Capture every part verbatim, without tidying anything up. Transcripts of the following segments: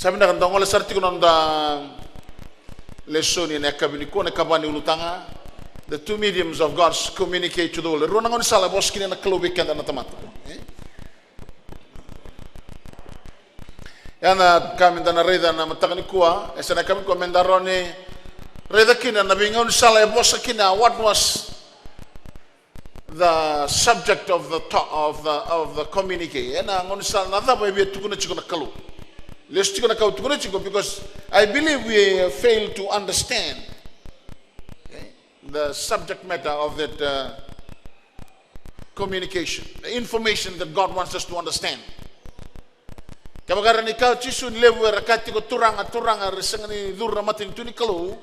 Sa vinaka, da gole sara tiko na noda lesoni ena yakavi nikua, na ikava ni ulutaga. The two mediums of God's communicate to the world. E rua na gaunisala e vosa kina na Kalou vei keda na tamata. E? Ia na ka meda na raica na mataka nikua, e sa na yakavi nikua, meda rawa ni raica kina na veigaunisala e vosa kina, what was the subject of the to-, of the, of the communique. Ena gaunisala, na cava e via tukuna tiko na Kalou. Lesu tiko na ka au tukuna tiko, because I believe we fail to understand, okay, the subject matter of that, uh, communication, the information that God wants us to understand. Kevaka era na kaya o Jisu ni levu era kaya tiko, "Turaga, Turaga," era sega ni curu na matanitu ni Kalou.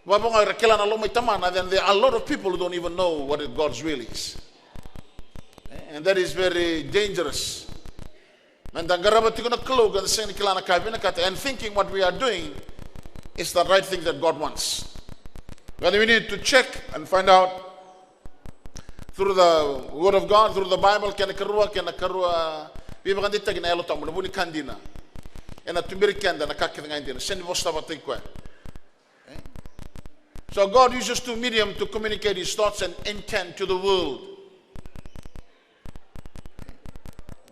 Vavega era kila na loma i Tamana, then there are a lot of people who don't even know what God's will is. And that is very dangerous. Meda qarava tiko na Kalou ka da sega ni kila na ka e vinakata, and thinking what we are doing is the right thing that God wants. Then we need to check and find out through the Word of God, through the Bible, kena ikarua, kena ikarua, veivakadeitaki na Yalo Tabu, na vu ni ka dina. Ena tuberi keda na ka kece ga e dina, sega ni vosa vata kei koya. Okay? So God uses two medium to communicate his thoughts and intent to the world.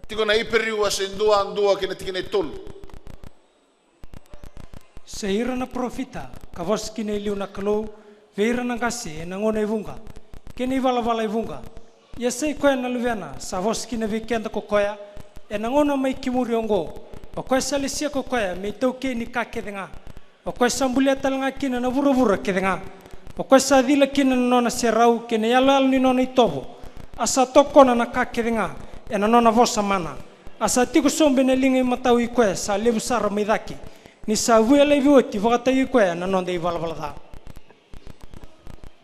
Tiko na Iperiu wase dua, dua kei na tikina e tolu. Sa ira na parofita ka vosa kina e liu na Kalou vei ira na qase ena gauna e vuqa kei na ivalavala e vuqa. Ia sa i koya na Luvena sa vosa kina vei keda ko koya ena gauna mai ki muri oqo. O koya sa lesia ko koya me itaukei ni ka kece ga. O koya sa bulia tale ga kina na vuravura kece ga. O koya sa cila kina na nona serau kei na iyaloyalo ni nona itovo. A sa tokona na ka kece ga ena nona vosa mana. A sa tiko sobu ena liga imatau i koya sa levu sara mai cake, ni sa vuya laivi oti vakataki koya na noda ivalavala ca.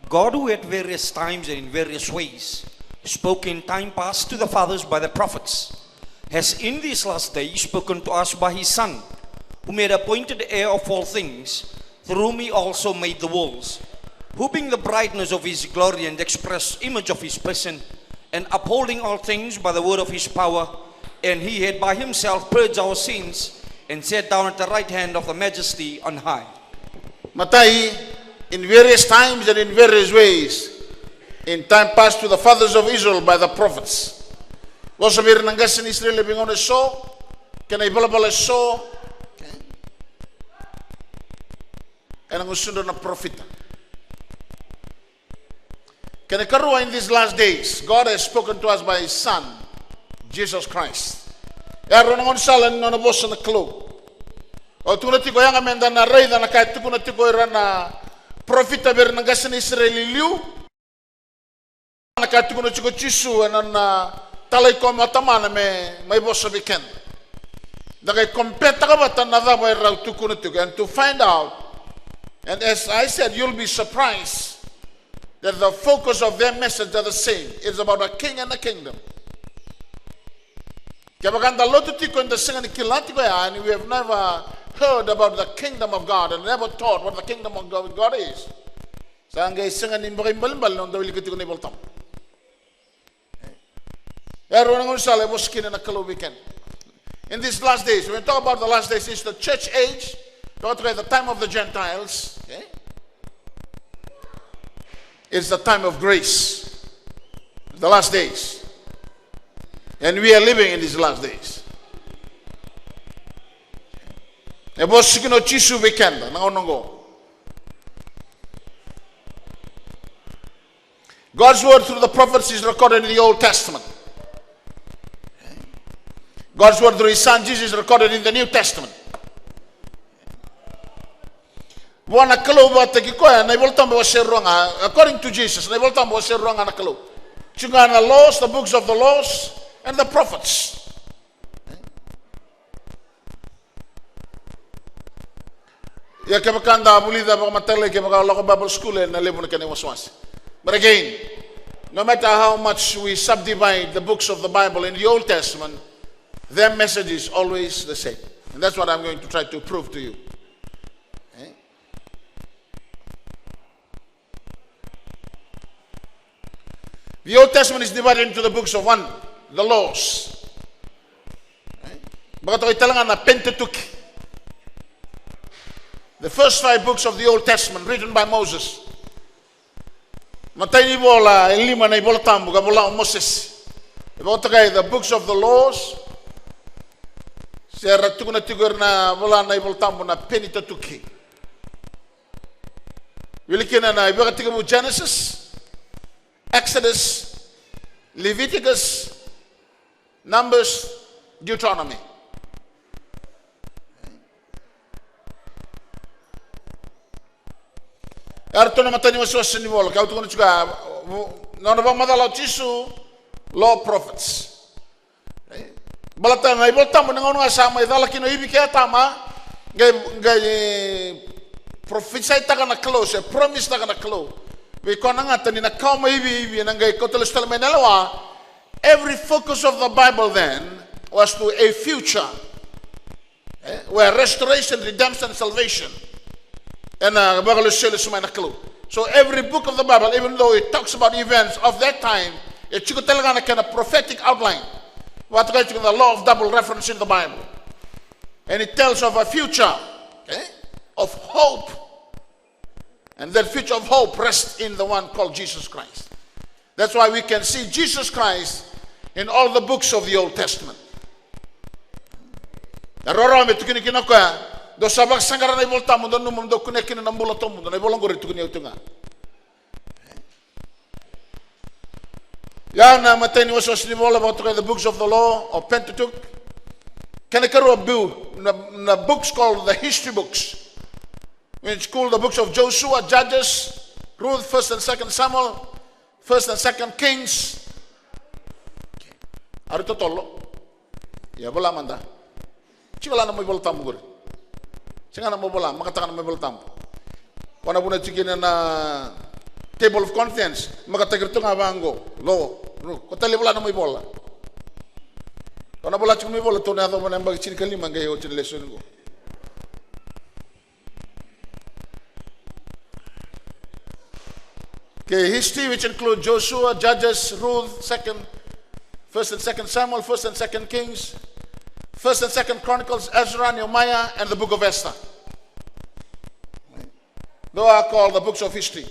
God, who at various times and in various ways spoke in time past to the fathers by the prophets, has in these last days spoken to us by his Son, whom he had appointed heir of all things, through whom he also made the worlds, who being the brightness of his glory and express image of his person, and upholding all things by the word of his power, and he had by himself purged our sins, and sat down at the right hand of the Majesty on high. Matai, in various times and in various ways, in time past to the fathers of Israel by the prophets. Vosa vei ira na qase ni Isireli e veigauna eso, kei na ivalavala eso, okay, ena gusudra na parofita. Kena ikarua, in these last days, God has spoken to us by his Son, Jesus Christ. E rua na gaunisala ni nona vosa na Kalou. Au tukuna tiko, yaga meda na raica na ka e tukuna tiko ira na parofita vei ira na qase ni Isireli e liu. Na ka e tukuna tiko o Jisu ena nona talai koya mai o Tamana me mai vosa vei keda. Da qai compare-taka vata na cava e rau tukuna tiko, and to find out, and as I said, you'll be surprised that the focus of their message are the same. It's about a king and a kingdom. Kevaka da lotu tiko eda sega ni kila tiko ya, and we have never heard about the kingdom of God and never taught what the kingdom of God, God is, sa qai sega ni vakaibalebale na noda wilika tiko na iVolatabu. E rua na gaunisala e vosa kina na Kalou vei keda. In these last days, when we talk about the last days, it's the church age, talk about the time of the Gentiles, okay? It's the time of grace, the last days. And we are living in these last days. E vosa kina o Jisu vei keda na gauna oqo. God's word through the prophets is recorded in the Old Testament. God's word through his Son Jesus is recorded in the New Testament. Vua na Kalou vakataki koya, na iVolatabu e wase rua ga, according to Jesus, na iVolatabu e wase rua ga na Kalou. Tiko ga na laws, the books of the laws, and the prophets. Ia kevaka da vulica vakamatailalai, kevaka o lako Bible school, ena levu na kena iwasewase. But again, no matter how much we subdivide the books of the Bible in the Old Testament, their message is always the same. And that's what I'm going to try to prove to you. Eh? The Old Testament is divided into the books of one, the laws. Eh? Vakatokai tale ga na Pentateuch. First five books of the Old Testament written by Moses. Matai ni vola e lima na iVola Tabu ka vola o Mosese. E vakatokai the books of the laws. Se ra tukuna tiko ira na vola na iVola Tabu na Penitatuki. Wili kina na iVakatekivu, Genesis, Exodus, Leviticus, Numbers, Deuteronomy. Eratou na matai ni wasewase ni vola, ka au tukuna tiko ya, nona vakamacala o Jisu, law, prophets. Baleta na iVola Tabu na gauna ga sa mai cala kina o Ivi kei Atama, qai, qai profisaitaka na Kalou, se promisetaka na Kalou vei koya na gata ni na kawa mai Ivi, Ivi ena qai kauta lesu tale mai na lewa. Every focus of the Bible then was to a future, eh, where restoration, redemption, salvation ena vakalesulesu mai na Kalou. So every book of the Bible, even though it talks about events of that time, e tiko tale ga na kena prophetic outline. Vakatokai tiko na law of double reference in the Bible. And it tells of a future, okay, of hope. And that future of hope rests in the one called Jesus Christ. That's why we can see Jesus Christ in all the books of the Old Testament. Na roroa me tukuni kina o koya, dou sa vakasaqara na iVola Tabu, dou nanuma mo dou kunea kina na bula tawamudu, na ivola oqori e tukuni au tu ga. Ya na matai ni wasewase ni vola vakatokai the books of the law or Pentateuch. Kena ikarua biu na, na books called the history books, which include the books of Joshua, Judges, Ruth, First and Second Samuel, First and Second Kings. Ari totolo. Ia vola mada. Tiko la na mai vola tabu qori. Sega na mai vola, makataka na mai vola tabu. Ko na vuna tiko kina na table of contents, makataki ratou ga vaqo. Lo, ru, ko tale vola na mai vola. Ko na vola tiko mai vola, tou na yacova na yabaki tinikalima qai oti na lesoni qo. Okay, history, which include Joshua, Judges, Ruth, Second, First and Second Samuel, First and Second Kings, First and Second Chronicles, Ezra, Nehemiah, and the Book of Esther. Those are called the books of history.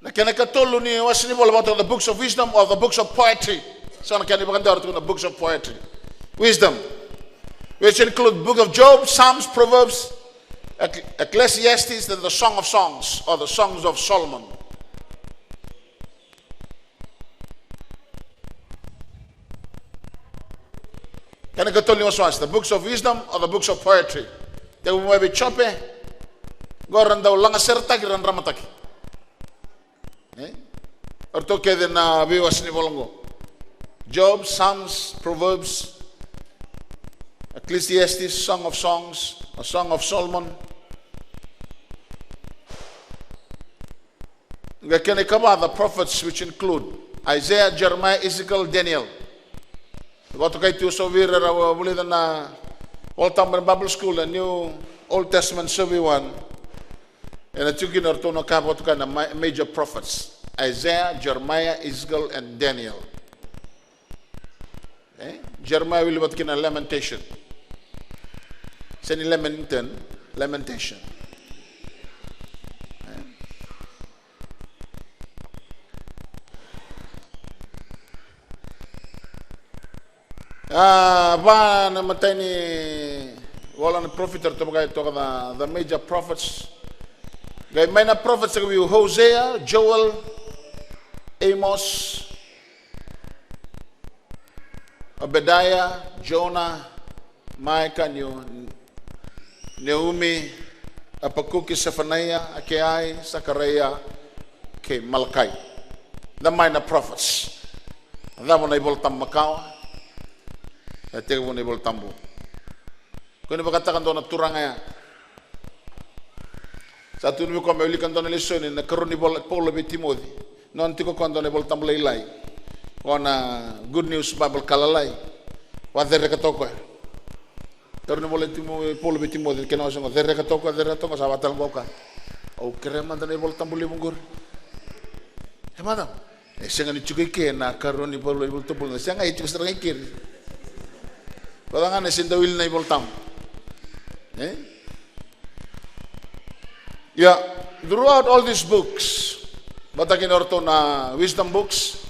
Na kena ikatolu ni wase ni vola vakatoka the books of wisdom or the books of poetry. So na kena ivakadewa tukuna books of poetry. Wisdom, which include book of Job, Psalms, Proverbs, Ec-, Ecclesiastes, and the Song of Songs or the Songs of Solomon. Kena ikatolu ni wasewase, the books of wisdom or the books of poetry. Tekivu mai vei Jope, qo ra dau lagaseretaki, ra dramataki. E? O ratou kece na veiwase ni vola qo. Job, Psalms, Proverbs, Ecclesiastes, Song of Songs, a Song of Solomon. Qai kena ikava, the prophets, which include Isaiah, Jeremiah, Ezekiel, Daniel. Vakatokai tu so vei ira era vulica na Old Testament Bible School, a New Old Testament Survey One. Ena tiko kina o ratou na ka vakatokai na ma-, major prophets. Isaiah, Jeremiah, Ezekiel, and Daniel. E? Jeremiah wili vata kina Lamentation. Sega ni Lamentation, Lamentation. E? A, va na matai ni vola na profita, ratou vaka e toka the, the major prophets. Qai minor prophets, e vei Hosea, Joel, Amos, Obadiah, Jonah, Micah, Neu-, Neumi, Apakuki, Sefanaia, Akeai, Sakaraia, kei Malakai. The minor prophets. Cava na iVola Tabu makawa? E tekivu na iVola Tabu. Ko ni vakataka dua na turaga ya. Sa tukuna vei koya me wilika dua na lesoni na karua ni vola Paula vei Timoci. Nona tiko koya dua na iVola Tabu lailai. O na Good News Bible ka lalai. Vakacereka toka o koya. Karua ni vola i Timo-, Paula vei Timoci, kena wase qo, cereka toka, cereka toka, sa vaka tale qo ka. Au kerea mada na iVola Tabu levu qori. E mada. E sega ni tiko i ke na karua ni vola, iVola Tabu, na sega, e tiko sara ga i keri. Vaka ga na se dau wili na iVola Tabu. E? Ia, throughout all these books, vata kei na ratou na wisdom books,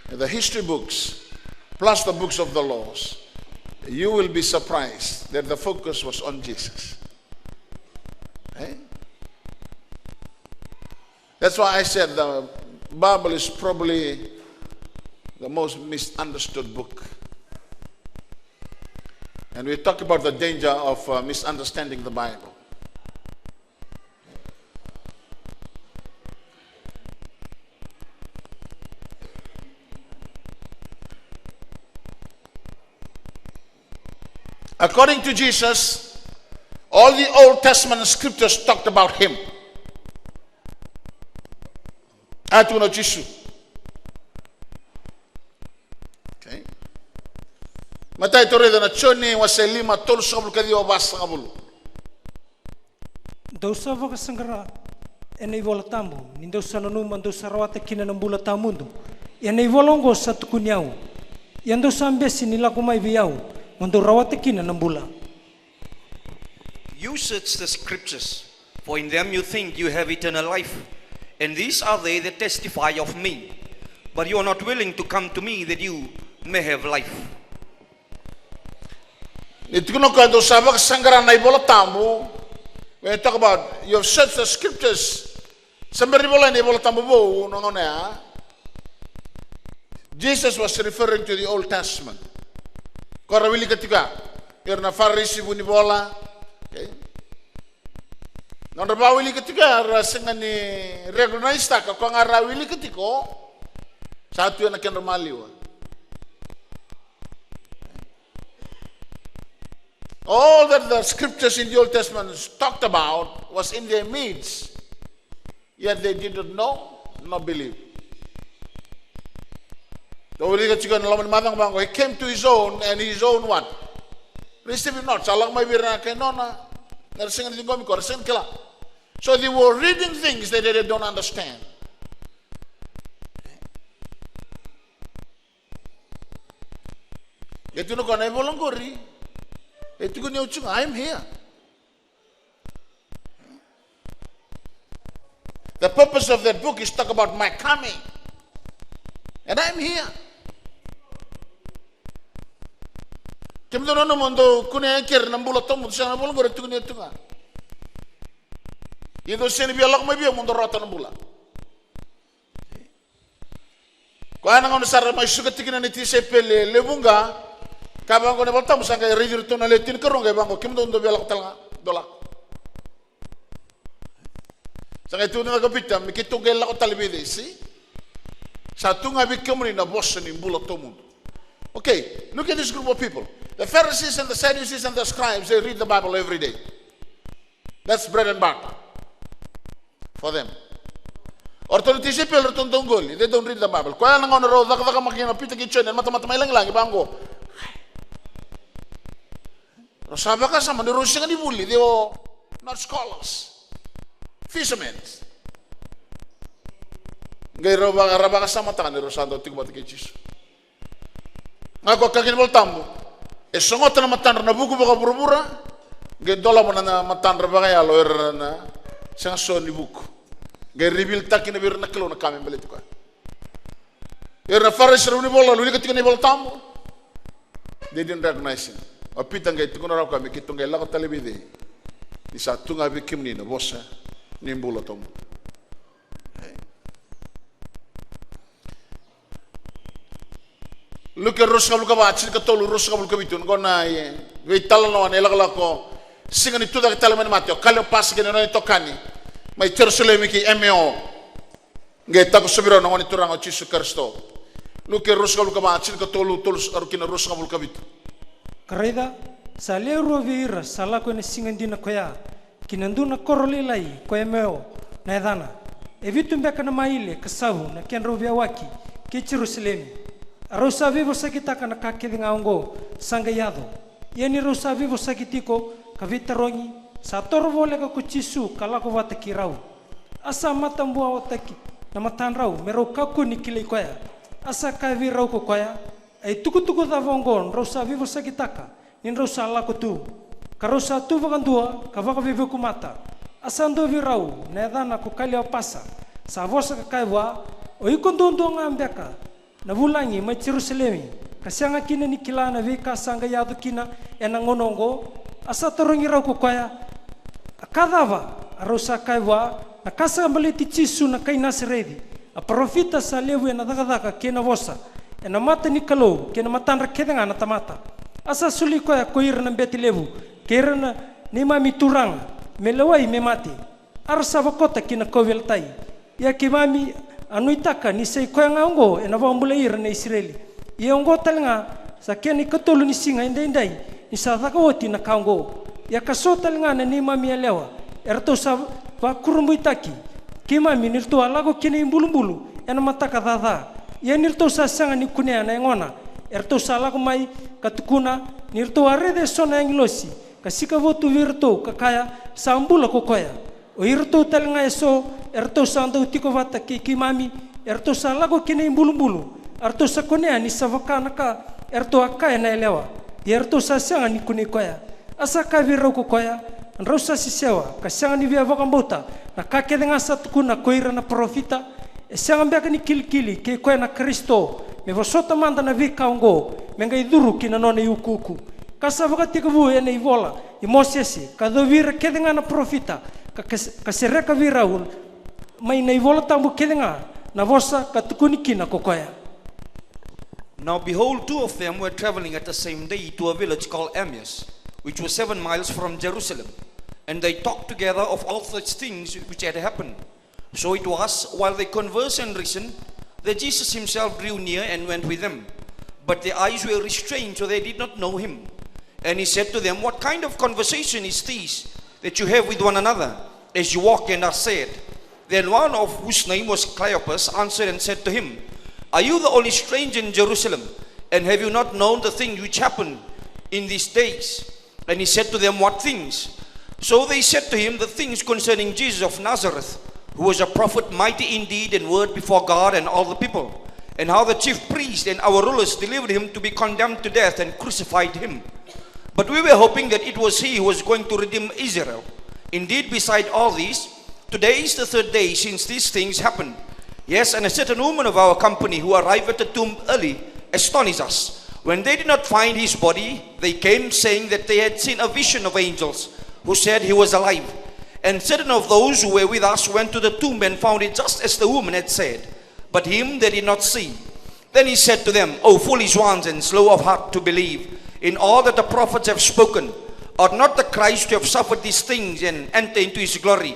the history books, plus the books of the laws, you will be surprised that the focus was on Jesus. Eh? That's why I said the Bible is probably the most misunderstood book. And we talk about the danger of, uh, misunderstanding the Bible. According to Jesus, all the Old Testament scriptures talked about him. A tukuna o Jisu. Okay. Matai, tou raica na Joni wase lima, tolusagavulu ka ciwa, vasagavulu. Dou sa vakasaqara ena iVola Tabu, ni dou sa nanuma dou sa rawata kina na bula tawamudu. Ia na ivola oqo sa tukuni au. Ia dou sa bese ni lako mai vei au, mo dou rawata kina na bula. You search the scriptures, for in them you think you have eternal life. And these are they that testify of me. But you are not willing to come to me that you may have life. Ni tukuna o koya dou sa vakasaqara na iVola Tabu. When you talk about you have searched the scriptures, sa bera ni volai na iVola Tabu vou na gauna ya. Jesus was referring to the Old Testament. Ko ra wilika tiko ya, ira na Farisi, vunivola. Okay. Nodra vakawilika tiko ya, ra sega ni recognize-taka koya ga ra wilika tiko. Sa tu ena kedra maliwa. All that the scriptures in the Old Testament talked about was in their midst, yet they did not know nor believe. Tou wilika tiko ena loma ni macawa qo, he came to his own, and his own what? Receive him not. Sa lako mai vei ira na kai nona, na ra sega ni ciqomi koya, ra sega ni kila. So they were reading things that they don't understand. E tukuna o koya na ivola qori, e tukuni au tu ga, I am here. The purpose of that book is talk about my coming. And I am here. Kemudou nanuma dou kunea e keri na bula tawamudu, sega, na ivola qori e tukuni au tu ga. Ia dou sega ni via lako mai vei au mo dou rawata na bula. Koya na gauna sa ra mai suka tiko kina na tisaipeli e lewe vuqa, ka vaqo na iVola Tabu, sa qai raici iratou na lewe tinikarua, qai vaqo, kemudou dou via lako tale ga, dou lako. Sa qai tukuna o Pita, me keitou qai lako tale vei cei? Sa tu ga vei kemuni na vosa ni bula tawamudu. Okay, look at this group of people. The Pharisees and the Sadducees and the scribes, they read the Bible every day. That's bread and butter for them. O ratou na tisaipeli, ratou dau qoli, they don't read the Bible. Koya na gauna rau cakacaka mai kina o Pita kei Joni ena matamata mai lagilagi, vaqo. Rau sa vakasama ni rau sega ni vuli, they were not scholars. Fishermen. Qai rau vaka, ra vakasamataka ni rau sa dau tiko vata kei Jisu. Ga ko kaya kina na iVola Tabu, e sogota na matadra na vuku vakavuravura, qai dolava na matadra vakayalo o ira na sega soti ni vuku. Qai reveal-taki kina vei ira na Kalou na ka me baleti koya. Ira na Farisi, ra vunivola, wilika tiko na iVola Tabu. They didn't recognize him. O Pita qai tukuna rawa o koya, me keitou qai lako tale vei cei? Ni sa tu ga vei kemuni na vosa ni bula tawamudu. Luke ruasagavulu ka va, tinikatolu, ruasagavulu ka vitu, qo na, e, veitalanoa na ilakolako, siga ni tucake tale mai na mate o Kaleopasa kei na nona itokani mai Jerusalemi ki Emeo. Qai takosovi rau na Gone Turaga o Jisu Karisito. Luke ruasagavulu ka va, tinikatolu, tolu, rau ki na ruasagavulu ka vitu. Ka raica, sa lewe rua vei ira sa lako ena siga dina koya ki na dua na koro lailai ko Emeo na yacana. E vitu beka na maile ka savu na kedrau veiyawaki kei Jerusalemi. A rau sa veivosakitaka na ka kece ga oqo sa qai yaco. Ia ni rau sa veivosaki tiko ka veitarogi, sa toro voleka ko Jisu ka lako vata kei rau. A sa matabuawataki na matadrau me rau kakua ni kilai koya. A sa kaya vei rau ko koya, "A itukutuku cava oqo drau sa veivosakitaka ni drau sa lako tu?" Ka rau sa tu vakadua ka vakaveivuku mata. A sa dua vei rau na yacana ko Kaliopasa, sa vosa ka kaya vua, "O iko duadua ga beka na vulagi mai Jerusalemi, ka sega kina ni kila na veika sa qai yaco kina ena gauna oqo?" A sa tarogi rau ko koya, "A ka cava?" A rau sa kaya vua, "Na ka sa baleti Jisu na kai Nasareci, a parofita sa levu ena cakacaka kei na vosa ena mata ni Kalou kei na matadra kece ga na tamata. A sa soli koya ko ira na bete levu kei ira na neimami turaga me lewai me mate. A ra sa vakota ki na kauveilatai. Ia keimami a nuitaka ni sa i koya ga oqo ena vakabulai ira na Isireli. Ia oqo tale ga sa kena ikatolu ni siga edaidai ni sa caka oti na ka oqo. Ia ka so tale ga na neimami yalewa eratou sa vakurabuitaki keimami ni ratou a lako ki na ibulubulu ena mataka caca. Ia ni ratou sa sega ni kunea na yagona, eratou sa lako mai ka tukuna ni ratou a raica eso na agilosi ka sikava tu vei iratou ka kaya, 'Sa bula ko koya.' O iratou tale ga eso eratou sa dau tiko vata kei keimami, eratou sa lako ki na ibulubulu, eratou sa kunea ni sa vaka na ka eratou a kaya na yalewa, ia eratou sa sega ni kunei koya." A sa kaya vei rau ko koya, "Drau sa sesewa ka sega ni via vakabauta na ka kece ga sa tukuna ko ira na parofita? E sega beka ni kilikili kei koya na Karisito me vosota mada na veika oqo me qai curu ki na nona iukuuku? Ka sa vakatekivu ena ivola i Mosese ka yacovi ira kece ga na parofita, ka, ka, ka sereka vei rau mai na iVola Tabu kece ga na vosa ka tukuni kina ko koya." Now behold, two of them were traveling at the same day to a village called Emmaus, which was seven miles from Jerusalem, and they talked together of all such things which had happened. So it was, while they conversed and reasoned, that Jesus himself drew near and went with them. But their eyes were restrained, so they did not know him. And he said to them, "What kind of conversation is this that you have with one another as you walk and are sad?" Then one of whose name was Cleopas answered and said to him, "Are you the only stranger in Jerusalem, and have you not known the things which happened in these days?" And he said to them, "What things?" So they said to him, "The things concerning Jesus of Nazareth, who was a prophet, mighty in deed and word before God and all the people, and how the chief priests and our rulers delivered him to be condemned to death and crucified him. But we were hoping that it was he who was going to redeem Israel. Indeed, beside all this, today is the third day since these things happened. Yes, and a certain woman of our company who arrived at the tomb early astonished us. When they did not find his body, they came, saying that they had seen a vision of angels who said he was alive. And certain of those who were with us went to the tomb and found it just as the woman had said, but him they did not see." Then he said to them, "O foolish ones and slow of heart to believe in all that the prophets have spoken, ought not the Christ to have suffered these things and enter into his glory?"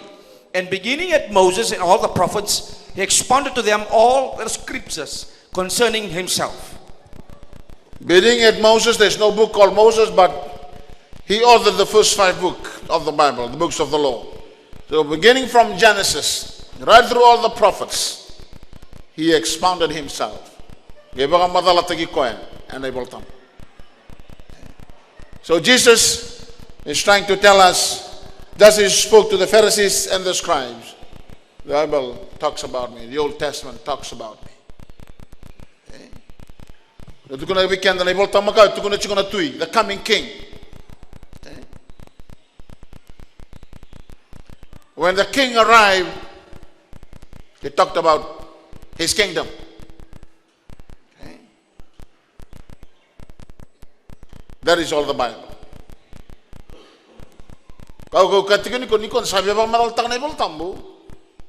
And beginning at Moses and all the prophets, he expounded to them all the scriptures concerning himself. Beginning at Moses, there's no book called Moses, but he authored the first five books of the Bible, the books of the law. So beginning from Genesis, right through all the prophets, he expounded himself. Qai vakamacalataki koya ena iVola Tabu. So Jesus is trying to tell us, thus he spoke to the Pharisees and the scribes. The Bible talks about me. The Old Testament talks about me. E? E tukuna vei keda na iVola Tabu makawa, e tukuna tiko na Tui, the coming king. E? When the king arrived, he talked about his kingdom. E? That is all the Bible. Kau, kau kaya tiko ni ko, ni ko sa via vakamacalataka na iVola Tabu.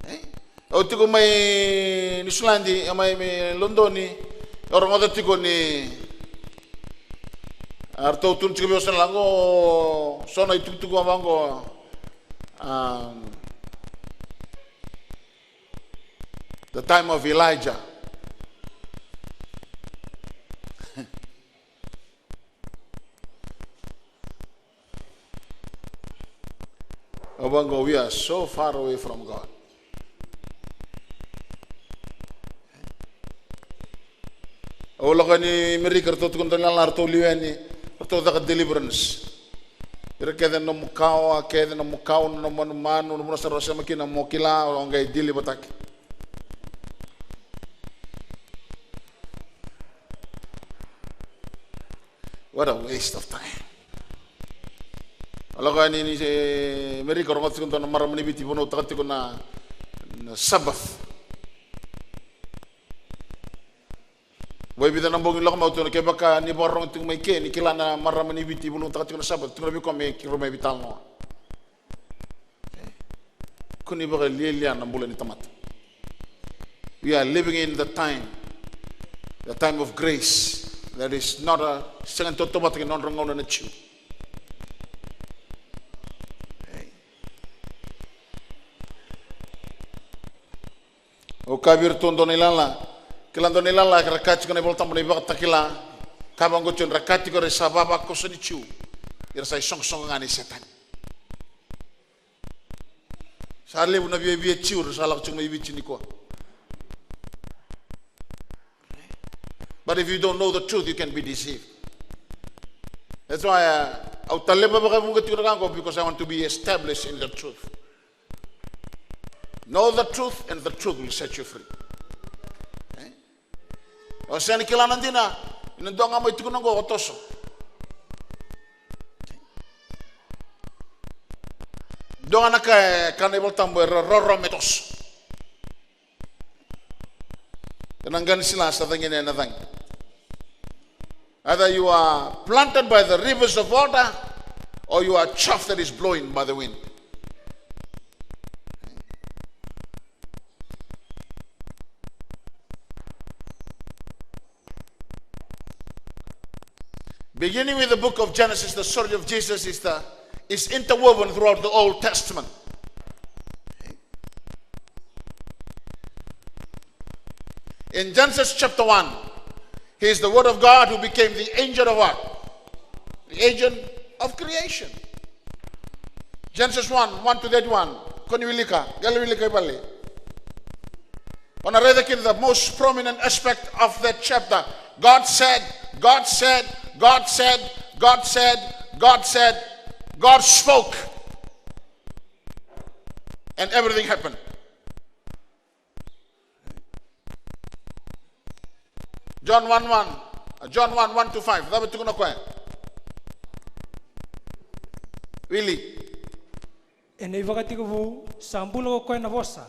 E? Au tiko mai Niusiladi, e, mai, mai Lodoni, au rogoca tiko ni, a, ratou tukuna tiko vei au sa na lako, so na itukutuku vaqo, um, the time of Elijah. Au vaqo, we are so far away from God. Au lako yani Merika, ratou tukuna tale ga na ratou liu yani, Tou caka deliverance. Ira kece na nomu kawa, kece na nomu kau, na nomu manumanu, na vanua sa rau sema kina mo kila, o qai delivertaki. What a waste of time. O lako yani ni, e, Amerika, rogoca tiko dua na marama ni Viti, vunautaka tiko na, na Sabbath. Vei vica na bogi lako mai, o tukuna, kevaka ni vakarorogo tiko mai ke, ni kila na marama ni Viti e vunautaka tiko na Sabbath, tukuna vei koya me keirau mai veitalanoa. Kua ni vakalialia na bula ni tamata. We are living in the time, the time of grace. That is not a, sega ni tautauvata kei na nodra gauna na Jiu. Au kaya vei iratou, dua na ilala, kila, dua na ilala era kaya tiko na iVolatabu na ivakatakila, ka vaqo tiko, era kaya tiko era sa ivavakoso ni Jiu, era sa isoqosoqo ga nei Setani. Sa levu na viavia Jiu era sa lako tiko mai Viti nikua. But if you don't know the truth, you can be deceived. That's why, uh, au taleva vakavuqa tiko na ka qo, because I want to be established in the truth. Know the truth, and the truth will set you free. Eh? O sega ni kila na dina, ena dua ga mai tukuna qo, o toso. Dua ga na ka e kaya na iVolatabu, e ro-, roro me toso. Ena qa ni sila sa cagina ena cagi. Either you are planted by the rivers of water, or you are chaff that is blowing by the wind. Beginning with the book of Genesis, the story of Jesus is the, is interwoven throughout the Old Testament. In Genesis chapter one, he is the Word of God who became the agent of what? The agent of creation. Genesis one, one to thirty-one. Ko ni wilika, qai lai wilika i vale. O na raica kina the most prominent aspect of that chapter. God said, God said, God said, God said, God said, God spoke. And everything happened. John one one, uh, John one, one to five. Cava tukuna o koya? Wili. Ena ivakatekivu sa bula ko koya na Vosa,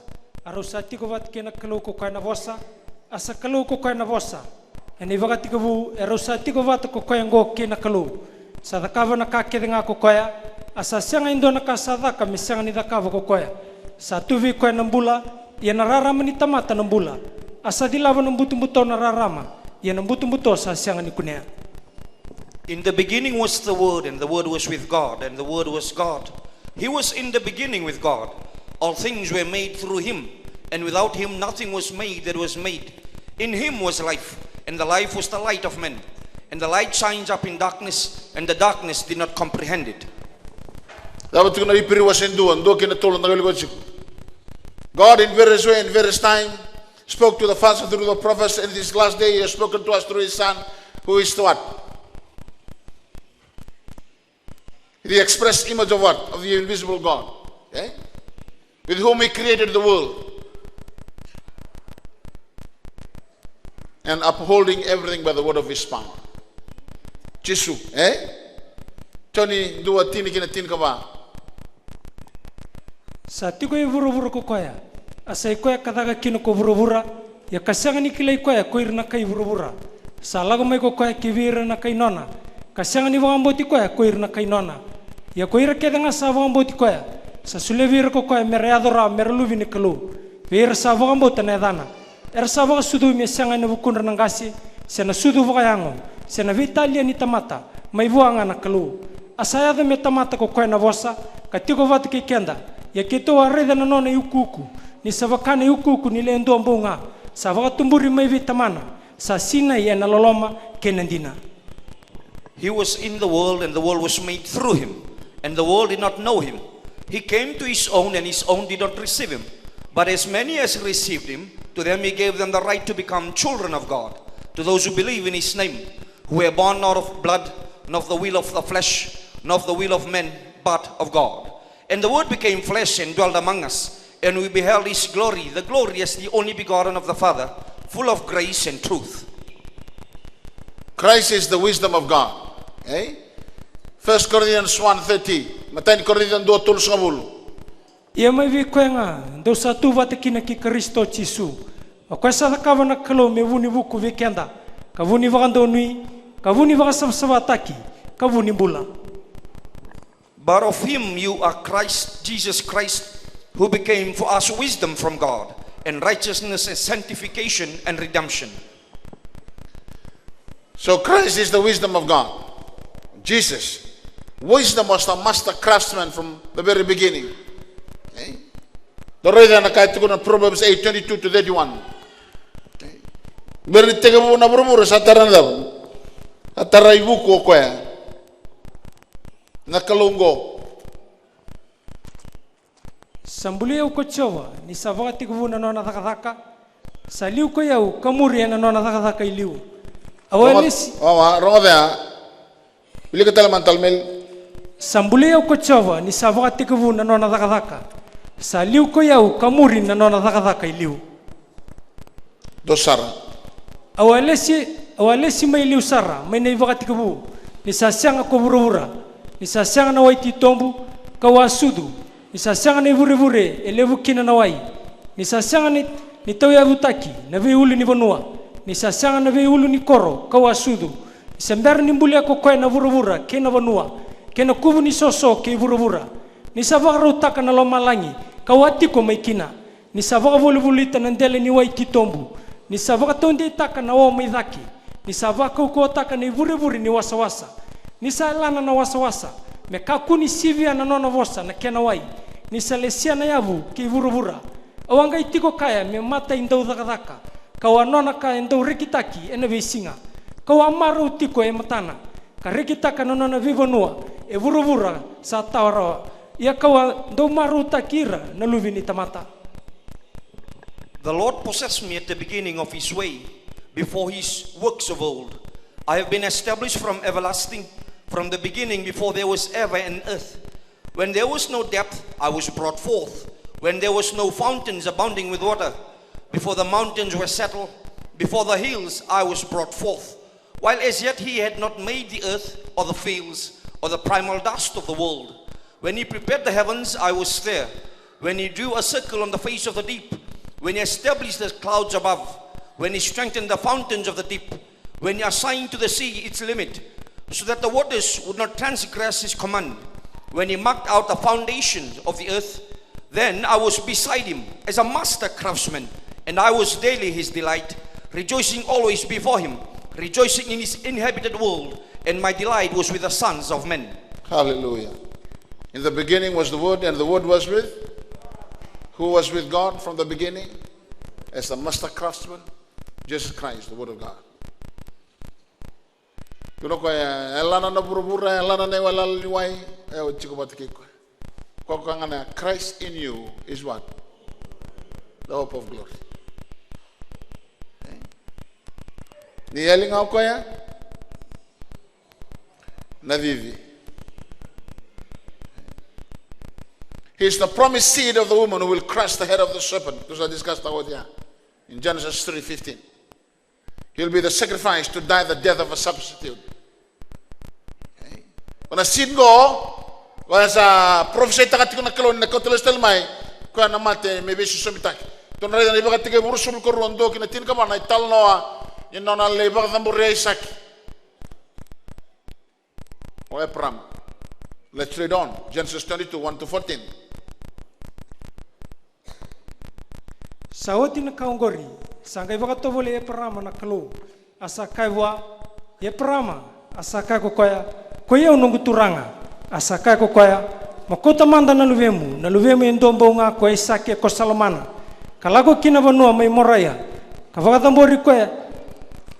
a rau sa tiko vata kei na Kalou ko koya na Vosa, a sa Kalou ko koya na Vosa. Ena ivakatekivu e rau sa tiko vata ko koya oqo kei na Kalou. Sa cakava na ka kece ga ko koya, a sa sega e dua na ka sa caka me sega ni cakava ko koya. Sa tu vei koya na bula, ia na rarama ni tamata na bula. A sa cilava na butobuto na rarama, ia na butobuto sa sega ni kunea. In the beginning was the Word, and the Word was with God, and the Word was God. He was in the beginning with God. All things were made through him, and without him nothing was made that was made. In him was life, and the life was the light of men. And the light shines up in darkness, and the darkness did not comprehend it. Cava tukuna Iperiu wase dua, dua ki na tolu, da qai wilika tiko. God in various way, in various time, spoke to the fathers through the prophets, and this last day he has spoken to us through his Son, who is the what? The express image of what? Of the invisible God. Eh? With whom he created the world. And upholding everything by the word of his power. Jisu, eh? Joni dua, tini ki na tinikava. Sa tiko e vuravura ko koya, a sa i koya ka caka kina ko vuravura, ia ka sega ni kilai koya ko ira na kai vuravura. Sa lako mai ko koya ki vei ira na kai nona, ka sega ni vakabauti koya ko ira na kai nona. Ia ko ira kece ga sa vakabauti koya, sa solia vei ira ko koya me ra yaco rawa me ra luve ni Kalou, vei ira sa vakabauta na yacana. Era sa vakasucumi e sega ena vukudra na qase, se na sucu vakayago, se na veitalia ni tamata, mai vua ga na Kalou. A sa yaco me tamata ko koya na Vosa, ka tiko vata kei keda. Ia keitou a raica na nona iukuuku, ni sa vaka na iukuuku ni le dua bau ga, sa vakatuburi mai vei Tamana, sa sinai ena loloma kei na dina. He was in the world, and the world was made through him, and the world did not know him. He came to his own, and his own did not receive him. But as many as received him, to them he gave them the right to become children of God, to those who believe in his name, who were born not of blood, not of the will of the flesh, not of the will of men, but of God. And the Word became flesh and dwelt among us, and we beheld his glory, the glory as the only begotten of the Father, full of grace and truth. Christ is the wisdom of God. Eh? First Corinthians one thirty, matai ni Korinica dua tolusagavulu. Ia mai vei koya ga dou sa tu vata kina kei Karisito Jisu, o koya sa cakava na Kalou me vu ni vuku vei keda, ka vu ni vakadonui, ka vu ni vakasavasavataki, ka vu ni bula. But of him you are Christ, Jesus Christ, who became for us wisdom from God, and righteousness and sanctification and redemption. So Christ is the wisdom of God. Jesus. Wisdom was the master craftsman from the very beginning. Okay? Dou raica na ka e tukuna na Proverbs eight twenty-two to thirty-one. Okay? Bera ni tekivu na vuravura sa tara na cava? Sa tara ivuku o koya. Na Kalou qo. Sa bulia au ko Jiova, ni sa vakatekivu na nona cakacaka. Sa liu ko i au ka muri ena nona cakacaka i liu. Au a lesi. Rogoca, rogoca ya. Wilika tale mada, tale mai. Sa bulia au ko Jiova, ni sa vakatekivu na nona cakacaka. Sa liu ko i au ka muri na nona cakacaka i liu. Dou sara. Au a lesi, au a lesi mai liu sara, mai na ivakatekivu, ni sa sega ko vuravura, ni sa sega na wai titobu, kau a sucu, ni sa sega na ivurevure e levu kina na wai, ni sa sega ni, ni tauyavutaki na veiulu ni vanua, ni sa sega na veiulu ni koro, kau a sucu, ni sa bera ni bulia ko koya na vuravura kei na vanua, kei na kuvu ni soso kei vuravura, ni sa vakarautaka na lomalagi, kau a tiko mai kina. Ni sa vakavolivolita na dela ni wai titobu, ni sa vakataudeitaka na o mai cake, ni sa vakaukauwataka na ivurevure ni wasawasa, ni sa yalana na wasawasa, me kakua ni sivia na nona vosa na kena wai, ni sa lesia na yavu kei vuravura. Au a qai tiko kaya me mata i daucakacaka, kau a nona ka e dau rekitaki ena veisiga, kau a marau tiko e matana, ka rekitaka na nona veivanua e vuravura sa tawa rawa. Ia kau a dau marautaki ira na luve ni tamata. The Lord possessed me at the beginning of his way, before his works of old. I have been established from everlasting, from the beginning, before there was ever an earth. When there was no depth, I was brought forth. When there was no fountains abounding with water, before the mountains were settled, before the hills, I was brought forth. While as yet he had not made the earth, or the fields, or the primal dust of the world. When he prepared the heavens, I was there. When he drew a circle on the face of the deep, when he established the clouds above, when he strengthened the fountains of the deep, when he assigned to the sea its limit, so that the waters would not transgress his command, when he marked out the foundations of the earth, then I was beside him as a master craftsman, and I was daily his delight, rejoicing always before him, rejoicing in his inhabited world, and my delight was with the sons of men. Hallelujah. In the beginning was the Word, and the Word was with, who was with God from the beginning, as the master craftsman, Jesus Christ, the Word of God. Tukuna o koya, e yalana na vuravura, e yalana na iwalewale ni wai, e o tiko vata kei koya. Koya ga na Christ in you is what? The hope of glory. Eh? Ni yali ga o koya, na cici. He is the promised seed of the woman who will crush the head of the serpent. Tou sa discuss-taka oti ya in Genesis three fifteen. He'll be the sacrifice to die the death of a substitute. Okay? O na seed qo, koya sa parofisaitaka tiko na Kalou ni na kauta lesu tale mai, koya na mate me veisosomitakia. Tou na raica na iVakatekivu ruasagavulu ka rua, dua ki na tinikava, na italanoa ni nona lai vakacabori Aisake. O Eparama. Let's read on. Genesis twenty-two, one to fourteen. Sa oti na ka oqori, sa qai vakatovolei Eparama na Kalou, a sa kaya vua, Eparama, a sa kaya ko koya, Koi au noqu turaga. A sa kaya ko koya, Mo kauta mada na luvemu, na luvemu e dua bau ga ko Aisake ko sa lomana, ka lako ki na vanua mai Moraia, ka vakacabori koya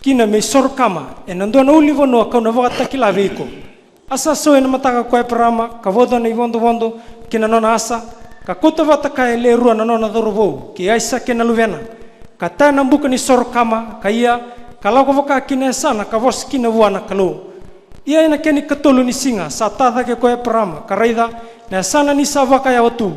kina me isoro kama, ena dua na ulunivanua kau na vakatakila vei iko. A sa sau ena mataka ko Eparama, ka vauca na ivodovodo ki na nona asa, ka kauta vata kaya e le rua na nona cauravou, kei Aisake na luvena, ka taya na buka ni soro kama, ka ia, ka lako vaka ki na yasana ka vosa kina vua na Kalou. Ia ena kena ikatolu ni siga sa ta cake ko Eparama, ka raica na yasana ni sa vakayawa tu.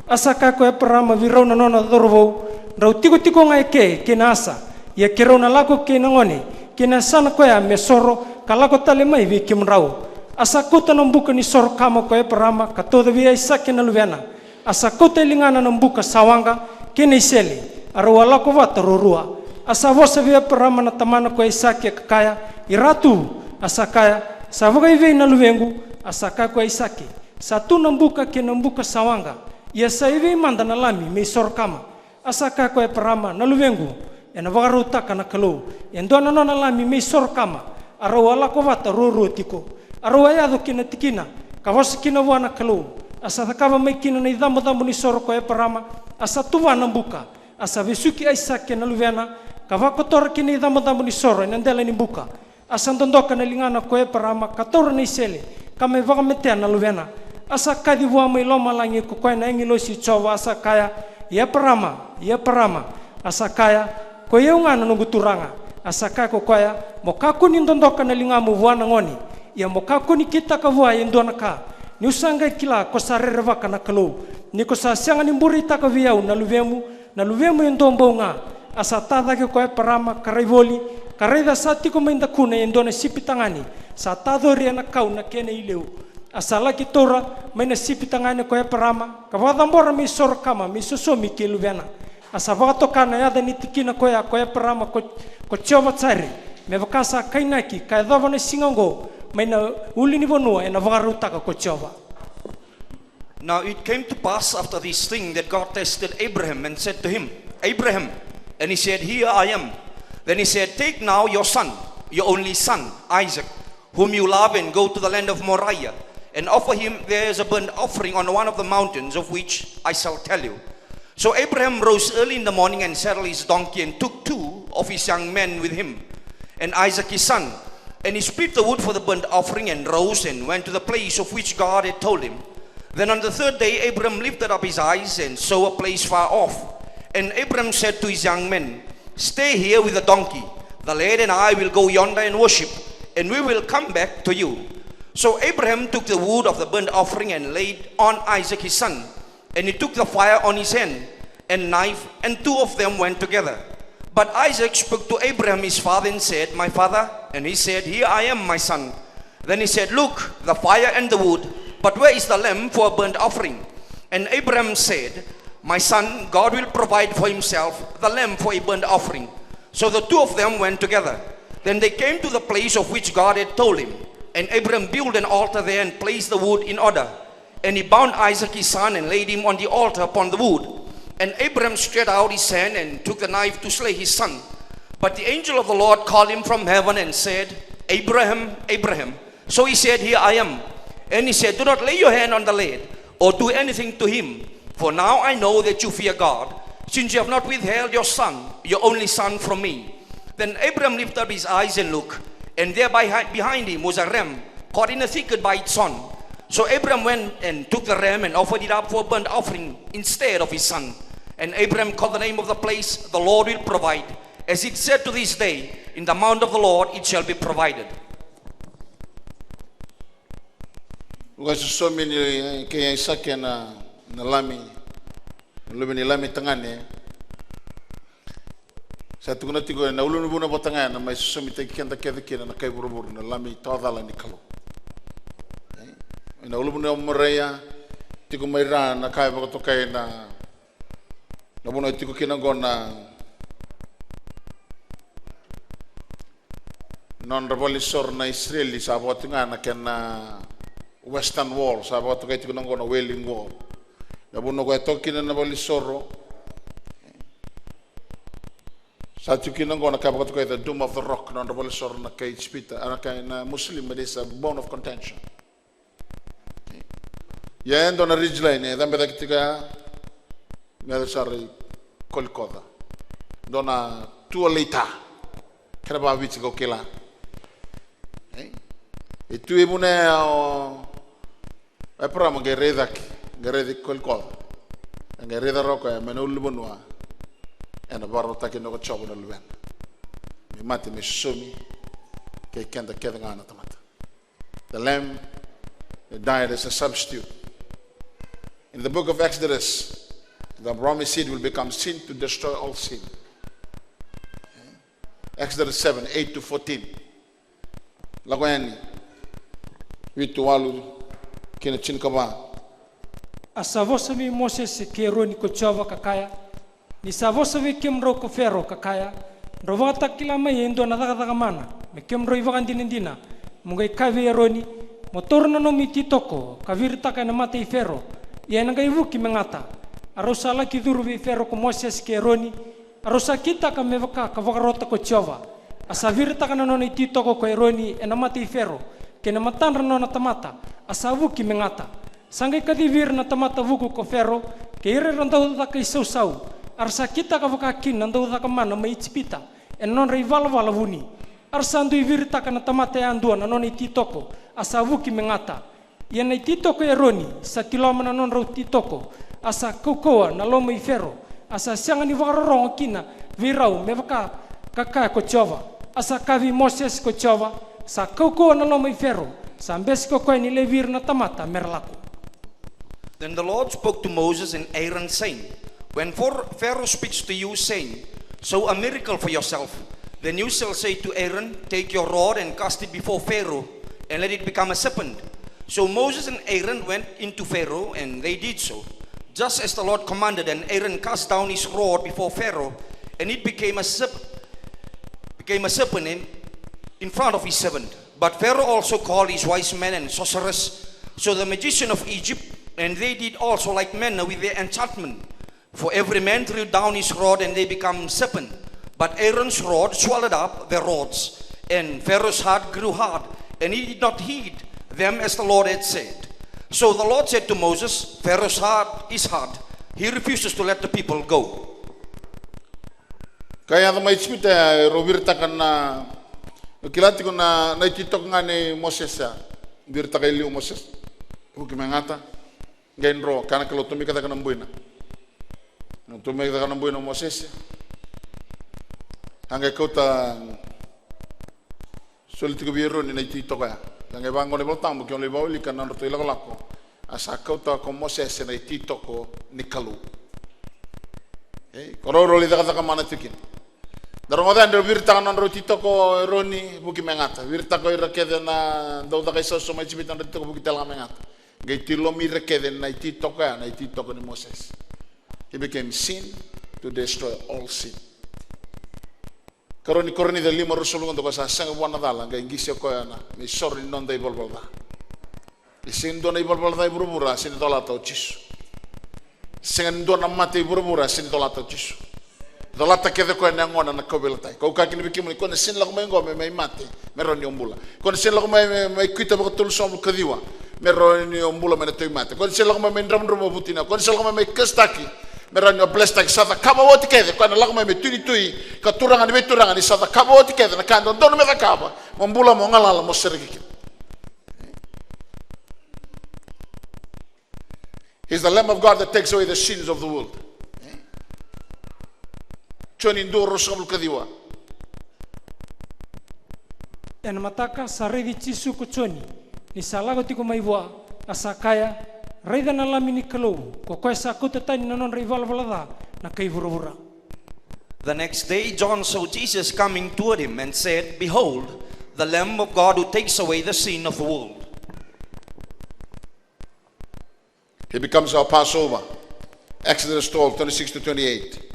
A sa kaya ko Eparama vei rau na nona cauravou, drau tikotiko ga eke kei na asa, ia keirau na lako kei na gone kei na yasana koya me soro, ka lako tale mai vei kemudrau. A sa kauta na buka ni soro kama ko Eparama, ka tauca vei Aisake na luvena. A sa kauta e ligana na buka sa waqa kei na isele, a rau a lako vata ruarua. A sa vosa vei Eparama na tamana ko Aisake, ka kaya, I ra tu. A sa kaya, Sa vakaevei na luvequ? A sa kaya ko Aisake, Sa tu na buka kei na buka sa waqa, ia sa evei mada na lami me isoro kama? A sa kaya ko Eparama, Na luvequ, ena vakarautaka na Kalou e dua na nona lami me isoro kama. A rau a lako vata ruarua tiko. A rau a yaco ki na tikina, ka vosa kina vua na Kalou. A sa cakava mai kina na icabocabo ni soro ko Eparama, a sa tuva na buka. A sa vesuki Aisake na luvena, ka vakotora kina icabocabo ni soro ena dela ni buka. A sa dodoka na ligana ko Eparama, ka taura na isele, ka mai vakamatea na luvena. A sa kaci vua mai lomalagi ko koya na agilosi i Jiova, a sa kaya, I Eparama, I Eparama. A sa kaya, Koi au ga, na noqu turaga. A sa kaya ko koya, Mo kakua ni dodoka na ligamu vua na gone, ia mo kakua ni kitaka vua e dua na ka. Niu sa qai kila ko sa rerevaka na Kalou, ni ko sa sega ni bureitaka vei au na luvemu, na luvemu e dua bau ga. A sa ta cake ko Eparama, ka rai voli, ka raica, sa tiko mai dakuna e dua na sipi tagane sa tacori ena kau na kena ileu. A sa laki taura mai na sipi tagane ko Eparama, ka vakacabora me isoro kama me isosomi kei luvena. A sa vakatoka na yaca ni tikina koya ko Eparama ko, ko Jiova Jaire, me vaka sa kainaki, ka yacova na siga oqo mai na ulunivanua ena vakarautaka ko Jiova. Now it came to pass after this thing that God tested Abraham and said to him, Abraham. And he said, Here I am. Then he said, Take now your son, your only son, Isaac, whom you love, and go to the land of Moriah, and offer him there as a burnt offering on one of the mountains of which I shall tell you. So Abraham rose early in the morning and saddled his donkey and took two of his young men with him, and Isaac his son, and he split the wood for the burnt offering and rose and went to the place of which God had told him. Then on the third day Abraham lifted up his eyes and saw a place far off. And Abraham said to his young men, Stay here with the donkey. The lad and I will go yonder and worship, and we will come back to you. So Abraham took the wood of the burnt offering and laid on Isaac his son. And he took the fire on his hand, and knife, and two of them went together. But Isaac spoke to Abraham his father and said, My father. And he said, Here I am, my son. Then he said, Look, the fire and the wood, but where is the lamb for a burnt offering? And Abraham said, My son, God will provide for himself the lamb for a burnt offering. So the two of them went together. Then they came to the place of which God had told him. And Abraham built an altar there and placed the wood in order. And he bound Isaac his son and laid him on the altar upon the wood. And Abraham stretched out his hand and took the knife to slay his son. But the angel of the Lord called him from heaven and said, Abraham, Abraham. So he said, Here I am. And he said, Do not lay your hand on the lad, or do anything to him. For now I know that you fear God, since you have not withheld your son, your only son, from me. Then Abraham lifted up his eyes and looked, and there by, behind him was a ram caught in a thicket by its horn. So Abraham went and took the ram and offered it up for a burnt offering instead of his son. And Abraham called the name of the place, The Lord will provide. As it said to this day, In the mount of the Lord it shall be provided. Vakasosomi ni kei Aisake na, na lami, na luve ni lami tagane. Sa tukuna tiko ena ulunivanua vata ga ena mai sosomitaki keda kece kina na kai vuravura, na lami tawacala ni Kalou. Ena ulunivanua o Moraia, tiko mai ra na ka e vakatokai na, na vanua e tiko kina oqo na nodra valenisoro na Isireli, sa vaka tu ga na kena western wall, sa vakatokai tiko na oqo na wailing wall. Na vanua koya e toka kina na valenisoro. Sa tiko kina oqo na ka vakatokai the Dome of the Rock, na nodra valenisoro na kai Ijipita, a, na kai na Muslim, it is a bone of contention. Ia e dua na ridge line e cabe cake tiko ya, me yaco sara i Kolikoca. Dua na tua leita, kena vakaviti kau kila. E, e tu e vuna ya o Eparama qai rai cake, qai rai cake i Kolikoca. E qai raica rawa o koya mai na ulunivanua ena vakarautaki kina ko Jiova na luvena me mate me sosomi kei keda kece ga na tamata. The lamb that died as a substitute. In the book of Exodus, the promised seed will become sin to destroy all sin. Exodus seven, eight to fourteen. Lako Yani, vitu, walu kei na tinikava. A sa vosa vei Mosese kei Eroni ko Jiova ka kaya, ni sa vosa vei kemudrau ko Fero ka kaya, drau vakatakila mai e dua na cakacaka mana me kemudrau ivakadinadina, mo qai kaya vei Eroni, mo taura na nomu ititoko ka viritaka ena mata i Fero, ia ena qai vuki me gata. A rau sa laki curu vei Fero ko Mosese kei Eroni, a rau sa kitaka me vaka ka vakarota ko Jiova. A sa viritaka na nona ititoko ko Eroni ena mata i Fero, kei na matadra na nona tamata, a sa vuki me gata. Sa qai kacivi ira na tamata vuku ko Fero, kei ira era dau caka isausau, a ra sa kitaka vaka kina na dau caka mana mai Ijipita, ena nodra ivalavala vuni. A ra sa dui viritaka na tamata yadua na nona ititoko, a sa vuki me gata. Ia na ititoko i Eroni sa tiloma na nodrau ititoko, a sa kaukauwa na loma i Fero, a sa sega ni vakarorogo kina vei rau me vaka ka kaya ko Jiova. A sa kaya vei Mosese ko Jiova, sa kaukauwa na loma i Fero, sa bese ko koya ni laivi ira na tamata me ra lako. Then the Lord spoke to Moses and Aaron, saying, when For- Pharaoh speaks to you, saying, show a miracle for yourself, then you shall say to Aaron, take your rod and cast it before Pharaoh, and let it become a serpent. So Moses and Aaron went in to Pharaoh, and they did so, just as the Lord commanded. And Aaron cast down his rod before Pharaoh, and it became a serpent, became a serpent in, in front of his servant. But Pharaoh also called his wise men and sorcerers, so the magician of Egypt, and they did also like manner with their enchantment. For every man threw down his rod, and they became serpent. But Aaron's rod swallowed up their rods. And Pharaoh's heart grew hard, and he did not heed them as the Lord had said. So the Lord said to Moses, Pharaoh's heart is hard. He refuses to let the people go. Ka yaco mai Ijipita, e rau viritaka na, kila tiko na, na ititoko ga nei Mosese. Viritaka e liu Mosese. Vuki me gata. Qai dro, kaya na Kalou, tomika cake na buina. Tomika cake na buina o Mosese. A qai kauta, soli tiko vei Eroni na ititoko ya. Ka qai vaqo na iVolatabu, ke o lai vawilika na nodratou ilakolako. A sa kauta ko Mosese na ititoko ni Kalou. Ei, ko rau rau lai cakacaka mana tiko kina. Da rogoca ya, drau viritaka na nodrau ititoko o Eroni, vuki me gata. Viritaka o ira kece na dau caka isausau mai Ijipita na nodrau ititoko, vuki tale ga me gata. Qai tilomi ira kece na ititoko ya, na ititoko ni Mosese. He became sin to destroy all sin. Karua ni Korinica lima, ruasagavulu ka dua, ko sa sega vua na cala, qai qisi o koya na, me isoro ni noda ivalavala ca. E sega ni dua na ivalavala ca e vuravura, sega ni colata o Jisu. Sega ni dua na mate e vuravura, sega ni colata o Jisu. Colata kece koya na yagona na kauveilatai. Kau kaya kina vei kemuni, ko na sega ni lako mai qo me mai mate, me rawa ni o bula. Ko na sega ni lako mai me mai kuita vakatolusagavulu ka ciwa, me rawa ni o bula mai na tauvimate. Ko na sega ni lako mai me dravudravua vutuniyau. Ko na sega ni lako mai me kasitaki, me rawa ni o blesitaki. Sa cakava oti kece, koya na lako mai me Tui ni tui ka Turaga ni veituraga, ni sa cakava oti kece na ka e dodonu me cakava, mo bula, mo galala, mo sereki kina. He's the Lamb of God that takes away the sins of the world. Joni dua, ruasagavulu ka ciwa. Ena mataka sa raici Jisu ko Joni ni sa lako tiko mai vua, a sa kaya, raica na Lami ni Kalou, ko koya sa kauta tani na nodra ivalavala ca na kai vuravura. The next day John saw Jesus coming toward him and said, behold, the Lamb of God who takes away the sin of the world. He becomes our Passover. Exodus twelve, twenty-six to twenty-eight.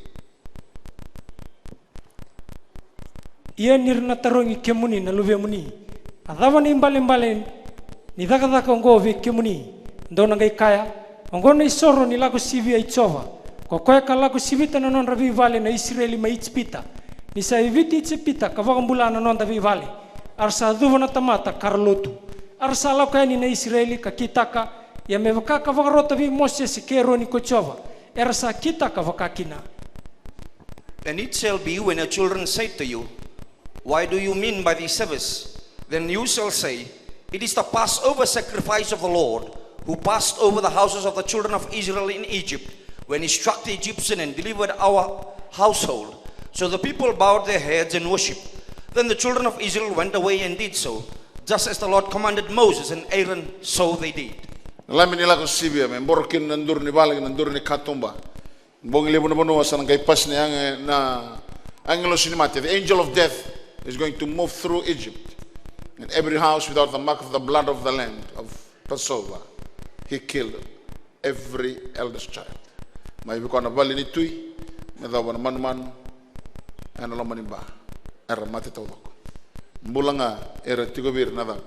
Ia ni ra na tarogi kemuni na luvemuni, a cava na ibalebale ni cakacaka oqo vei kemuni? Dou na qai kaya, oqo na isoro ni lako sivia i Jiova, ko koya ka lako sivita na nodra veivale na Isireli mai Ijipita. Ni sa yaviti Ijipita ka vakabula na noda veivale, a ra sa cuva na tamata ka ra lotu. A ra sa lako yani na Isireli ka kitaka, ia me vaka ka vakarota vei Mosese kei Eroni ko Jiova, era sa kitaka vakakina. And it shall be, when your children say to you, why do you mean by these service? Then you shall say, it is the Passover sacrifice of the Lord, who passed over the houses of the children of Israel in Egypt, when he struck the Egyptian and delivered our household. So the people bowed their heads and worshipped. Then the children of Israel went away and did so. Just as the Lord commanded Moses and Aaron, so they did. Na Lami ni Lako Sivia, me boro kina na duru ni vale, na duru ni katuba. Bogi levu na vanua sa na qai pasi na yaga na agilosi ni mate. The angel of death is going to move through Egypt. And every house without the mark of the blood of the Lamb of Passover, he killed every eldest child. Mai vei koya na vale ni tui, me yacova na manumanu ena loma ni ba, era mate taucoko. Bula ga era tiko vei ira na cava?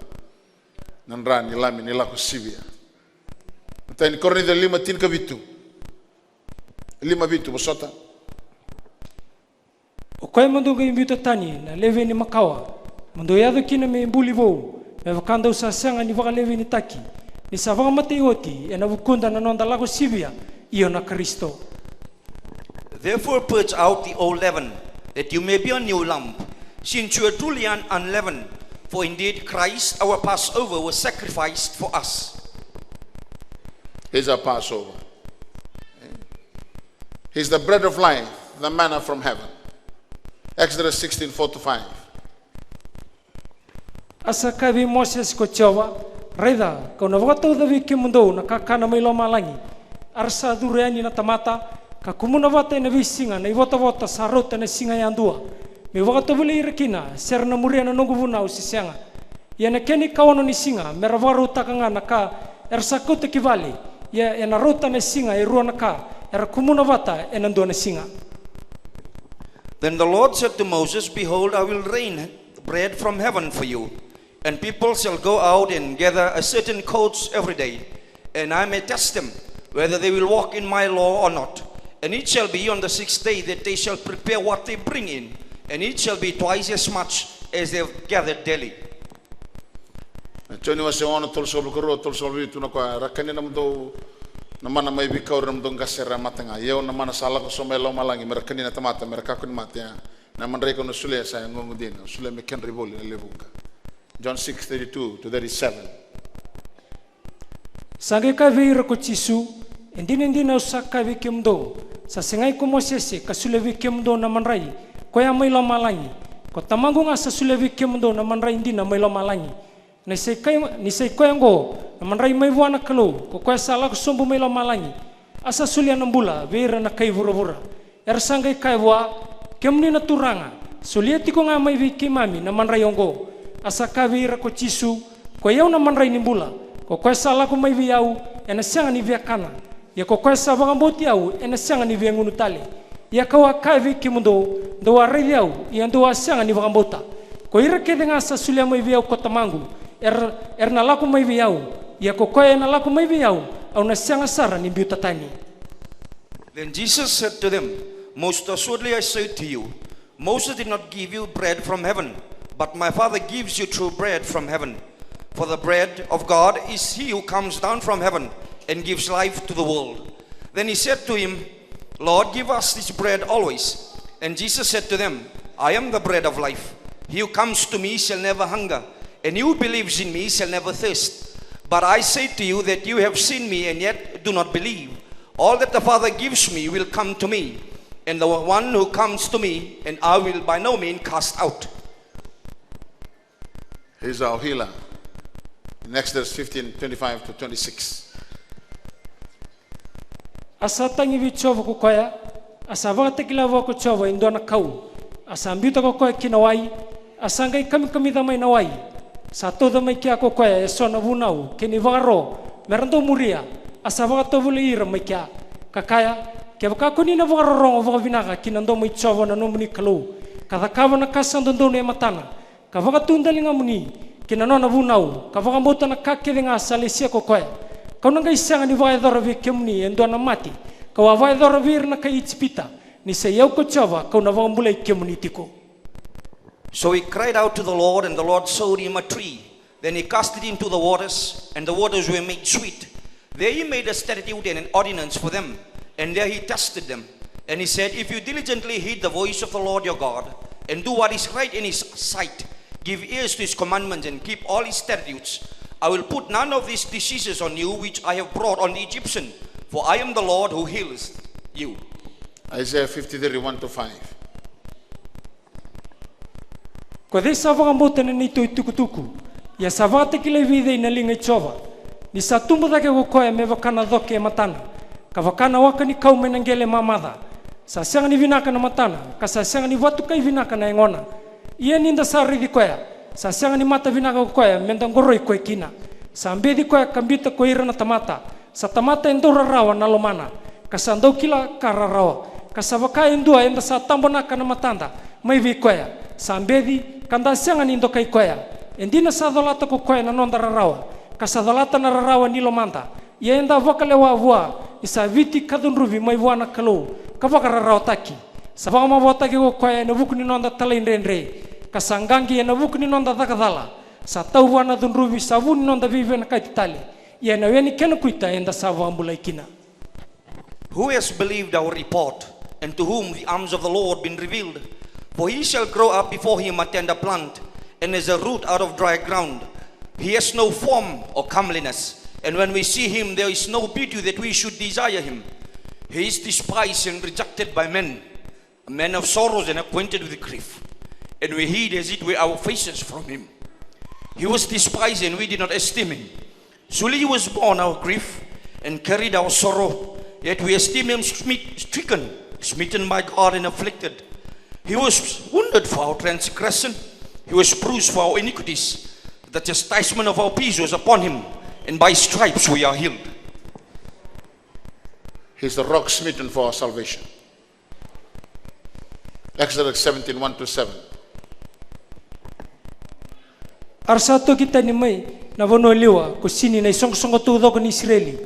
Na dra ni Lami ni Lako Sivia. Matai ni Korinica lima tinikavitu. Lima vitu, vosota. O koya mo dou qai biuta tani na lewe ni makawa, mo dou yaco kina me buli vou, me vaka dou sa sega ni vakalewenitaki, ni sa vakamatei oti ena vukuda na noda Lako Sivia, io na Karisito. Therefore purge out the old leaven, that you may be a new lump, since you are truly un- unleavened. For indeed Christ our Passover was sacrificed for us. He's our Passover. He's the bread of life, the manna from heaven. Exodus sixteen, four to five. A sa kaya vei Mosese ko Jiova, raica, kau na vakatauca vei kemudou na kakana mai lomalagi, a ra sa curu yani na tamata, ka kumuna vata ena veisiga na ivotavota sa rauta na siga yadua, me'u vakatovolei ira kina, se ra na muria na noqu vunau se sega. Ia na kena ikaono ni siga me ra vakarautaka ga na ka era sa kauta ki vale, ia ena rauta na siga e rua na ka era kumuna vata ena dua na siga. Then the Lord said to Moses, behold, I will rain bread from heaven for you, and people shall go out and gather a certain coats every day, and I may test them, whether they will walk in my law or not. And it shall be on the sixth day that they shall prepare what they bring in, and it shall be twice as much as they have gathered daily. Na Joni wase ono, tolusagavulu ka rua, tolusagavulu ka vitu, na koya, ra kania na nomudou na mana mai veikau, ira na nomudou qase era mate ga. Ia au na mana sa lako sobu mai lomalagi, me ra kania na tamata, me ra kakua ni mate. Na madrai kau na solia sa yagoqu dina, au solia me kedra ivoli na lewe vuqa. John six thirty-two to thirty-seven. Sa qai kaya vei ira ko Jisu, e dina, e dina au sa kaya vei kemudou, sa segai ko Mosese ka solia vei kemudou na madrai koya mai lomalagi, ko Tamaqu ga sa solia vei kemudou na madrai dina mai lomalagi. Ni sa i koya, ni sa i koya oqo na madrai mai vua na Kalou, ko koya sa lako sobu mai lomalagi, a sa solia na bula vei ira na kai vuravura. Era sa qai kaya vua, kemuni na Turaga, solia tiko ga mai vei keimami na madrai oqo. A sa kaya vei ira ko Jisu, koi au na madrai ni bula, ko koya sa lako mai vei au ena sega ni viakana, ia ko koya sa vakabauti au ena sega ni viagunu tale. Ia kau a kaya vei kemudou, dou a raici au, ia dou a sega ni vakabauta. Ko ira kece ga sa solia mai vei au ko Tamaqu, era, era na lako mai vei au, ia ko koya ena lako mai vei au, au na sega sara ni biuta tani. Then Jesus said to them, most assuredly I say to you, Moses did not give you bread from heaven, but my Father gives you true bread from heaven. For the bread of God is he who comes down from heaven and gives life to the world. Then he said to him, Lord, give us this bread always. And Jesus said to them, I am the bread of life. He who comes to me shall never hunger, and he who believes in me shall never thirst. But I say to you that you have seen me and yet do not believe. All that the Father gives me will come to me, and the one who comes to me, and I will by no means cast out. He's our healer. In Exodus fifteen twenty-five to twenty-six. A sa tagi vei Jiova ko koya, a sa vakatakila vua ko Jiova e dua na kau, a sa biuta ko koya ki na wai, a sa qai kamikamica mai na wai, sa tauca mai kea ko koya eso na vunau kei na ivakaro me ra dau muria, a sa vakatovolei ira mai kea, ka kaya, kevaka ko ni na vakarorogo vakavinaka ki na domo i Jiova na nomuni Kalou, ka cakava na ka sa dodonu e matana, ka vakatudaligamuni ki na nona vunau, ka vakabauta na ka kece ga sa lesia ko koya, kau na qai sega ni vakayacora vei kemuni e dua na mate, kau a vakayacora vei ira na kai Ijipita, ni sa i au ko Jiova kau na vakabulai kemuni tiko. So he cried out to the Lord, and the Lord showed him a tree. Then he cast it into the waters, and the waters were made sweet. There he made a statute and an ordinance for them, and there he tested them. And he said, if you diligently heed the voice of the Lord your God, and do what is right in his sight, give ears to his commandments, and keep all his statutes, I will put none of these diseases on you which I have brought on the Egyptian, for I am the Lord who heals you. Isaiah fifty-three, one to five. Ko cei sa vakabauta na neitou itukutuku, Ia sa vakatakilai vei cei na liga i Jiova? Ni sa tubu cake ko koya me vaka na coke e matana, ka vaka na waka ni kau mai na qele mamaca. Sa sega ni vinaka na matana, ka sa sega ni vatukai vinaka na yagona. Ia ni da sa raici koya, sa sega ni mata vinaka ko koya me da qoroi koya kina. Sa beci koya ka biuta ko ira na tamata. Sa tamata e dau rarawa na lomana, ka sa dau kila ka rarawa, ka sa vaka e dua eda sa tabonaka na matada mai vei koya. Sa beci, ka da sega ni dokai koya. E dina sa colata ko koya na noda rarawa, ka sa colata na rarawa ni lomada. Ia eda vakalewa vua, ni sa viti ka cudruvi mai vua na Kalou, ka vakararawataki. Sa vakamavoataki ko koya ena vuku ni noda talaidredre, ka sa qaqi ena vuku ni noda caka cala. Sa tau vua na cudruvi, sa vu ni noda veivinakati tale. Ia ena we ni kena kuita eda sa vakabulai kina. Who has believed our report, and to whom the arms of the Lord been revealed? For he shall grow up before him a tender plant, and as a root out of dry ground. He has no form or comeliness, and when we see him, there is no beauty that we should desire him. He is despised and rejected by men, a man of sorrows and acquainted with grief, and we hid, as it were, our faces from him. He was despised, and we did not esteem him. Surely he was born our grief, and carried our sorrow, yet we esteem him smit-, stricken, smitten by God, and afflicted. He was wounded for our transgression, he was bruised for our iniquities. The chastisement of our peace was upon him, and by his stripes we are healed. He's the rock smitten for our salvation. Exodus seventeen, one to seven. A ra sa toki tani mai na vanua liwa ko Sini na isoqosoqo taucoko ni Isireli,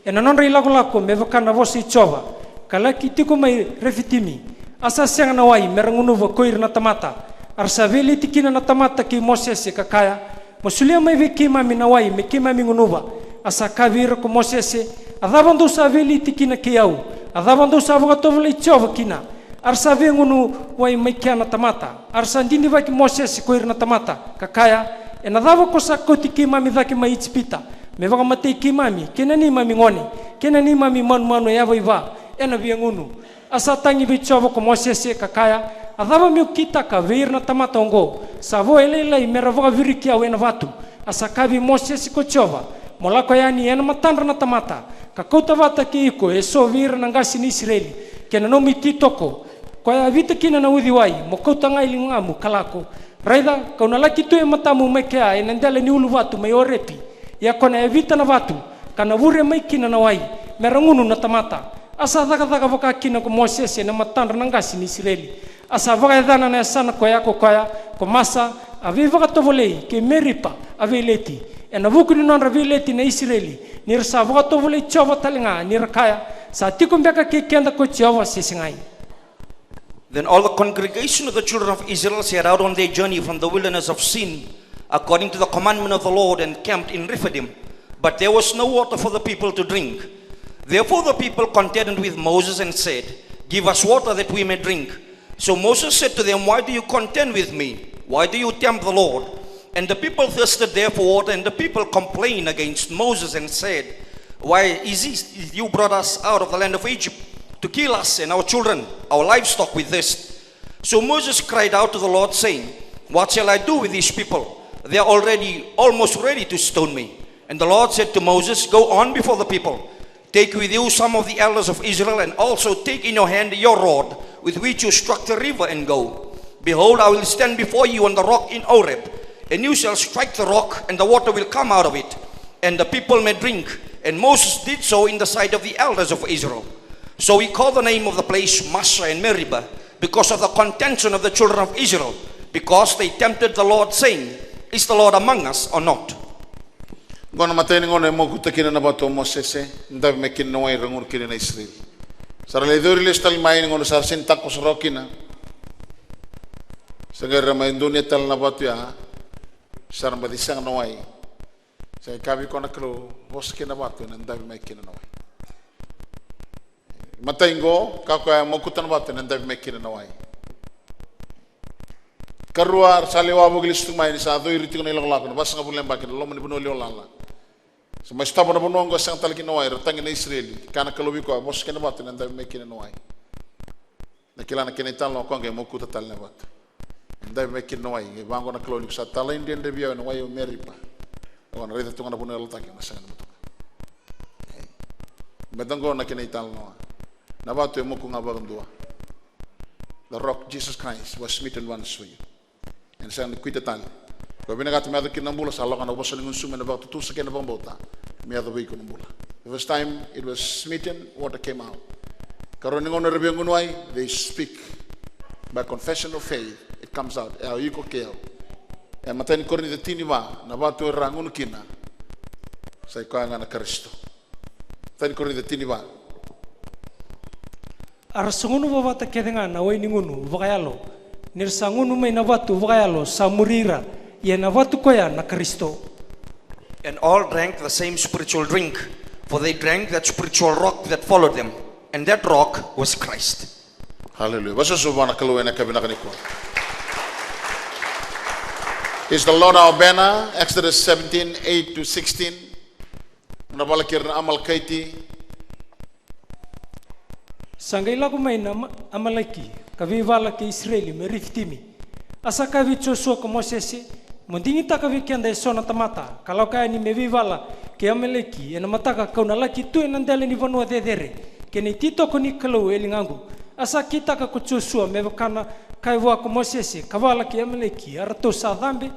ena nodra ilakolako me vaka na vosa i Jiova, ka laki tiko mai Refitimi. A sa sega na wai me ra gunuva ko ira na tamata. A ra sa veileti kina na tamata kei Mosese ka kaya, Mo solia mai vei keimami na wai me keimami gunuva. A sa kaya vei ira ko Mosese, A cava dou sa veileti kina kei au? A cava dou sa vakatovolei Jiova kina? A ra sa veigunu wai mai kea na tamata. A ra sa didivaki Mosese ko ira na tamata, ka kaya, Ena cava ko sa kauti keimami cake mai Ijipita, me vakamatei keimami, kei na neimami gone, kei na neimami manumanu e yavaiva, ena veigunu? A sa tagi vei Jiova ko Mosese, ka kaya, A cava meu kitaka vei ira na tamata oqo? Sa vo e lailai me ra vakaviriki au ena vatu. A sa kaya vei Mosese ko Jiova, Mo lako yani ena matadra na tamata, ka kauta vata kei iko eso vei ira na qase ni Isireli, kei na nomu ititoko, koya a vita kina na uciwai, mo kauta ga e ligamu ka lako. Raica, ka'u na laki tu e matamu mai kea ena dela ni uluvatu mai Orepi. Ia ko na yavita na vatu, ka na vure mai kina na wai, me ra gunu na tamata. A sa cakacaka vaka kina ko Mosese ena matadra na qase ni Isireli. A sa vakayacana na yasana koya ko koya ko Masa a veivakatovolei, kei Meripa a veileti, ena vuku ni nodra veileti na Isireli, ni ra sa vakatovolei Jiova tale ga, ni ra kaya, Sa tiko beka kei keda ko Jiova se segai? Then all the congregation of the children of Israel set out on their journey from the wilderness of Sin, according to the commandment of the Lord, and camped in Rephidim. But there was no water for the people to drink. Therefore the people contended with Moses and said, Give us water that we may drink. So Moses said to them, Why do you contend with me? Why do you tempt the Lord? And the people thirsted there for water, and the people complained against Moses and said, Why is it you brought us out of the land of Egypt to kill us and our children, our livestock with thirst? So Moses cried out to the Lord, saying, What shall I do with these people? They are already almost ready to stone me. And the Lord said to Moses, Go on before the people. Take with you some of the elders of Israel, and also take in your hand your rod with which you struck the river, and go. Behold, I will stand before you on the rock in Horeb, and you shall strike the rock, and the water will come out of it, and the people may drink. And Moses did so in the sight of the elders of Israel. So he called the name of the place Massah and Meribah, because of the contention of the children of Israel, because they tempted the Lord, saying, Is the Lord among us or not? Oqo na imatai ni gauna e mokuta kina na vatu o Mosese, davi mai kina na wai, ra gunu kina na Isireli. Sa ra lai cori lesu tale mai, ni gauna sa ra sega ni takoso rawa kina, sa qai ra mai donuya tale na vatu ya, sa ra baci sega na wai. Sa qai kaya vei koya na Kalou, vosa kei na vatu ena davi mai kina na wai. Matai qo, ka koya e mokuta na vatu ena davi mai kina na wai. Karua, ra sa lewa vakalesu tu mai ni sa cori tiko na ilakolako, na vasagavulu na yabaki, na loma ni vanua liwa lala. Sa mai sotava na vanua qo e sega tale kina na wai, ra tagi na Isireli. Kaya na Kalou vei koya, vosa kei na vatu ena davi mai kina na wai. Na kila na kena italanoa, koya qai mokuta tale na vatu. Dave mai kina na wai, e vaqo na Kalou ni ko sa talaidredre vei au ena wai o Meripa. Au na raica tu ga na vanua e yalataki, au na sega ni butuka. Okay. Baleta qo na kena italanoa. Na vatu e moku ga vakadua. The rock, Jesus Christ, was smitten once for you. Ena sega ni kuita tale. Ko vinakata me yaco kina na bula, sa lako na vosa ni gusumu ena vakatutusa kei na vakabauta. Me yaco vei iko na bula. The first time it was smitten, water came out. Karua ni gauna era via gunu wai, they speak. By confession of faith, it comes out. E o iko kei au. E matai ni Korinica tini va, na vatu era gunu kina. Sa i koya ga na Karisito. Matai ni Korinica tini va. A ra sa gunu vavata kece ga na wai ni gunu vakayalo, ni ra sa gunu mai na vatu vakayalo sa muri ira, ia na vatu koya na Karisito. And all drank the same spiritual drink, for they drank that spiritual rock that followed them, and that rock was Christ. Hallelujah. Vasusu vua na Kalou ena yakavi vinaka nikua. Is the Lord our banner, Exodus seventeen, eight to sixteen. Na vala kei ira na Amalekaiti. Sa qai lako mai na Ama-, Amaleki, ka veivala kei Isireli me Rifitimi. A sa kaya vei Josua ko Mosese, mo digitaka vei keda eso na tamata, ka lako yani me veivala kei Amaleki, ena mataka kau na laki tu ena dela ni vanua cecere, kei na ititoko ni Kalou e ligaqu. A sa kitaka ko Josua me vaka na kaya vua ko Mosese, ka vala kei Amaleki, a ratou sa cabe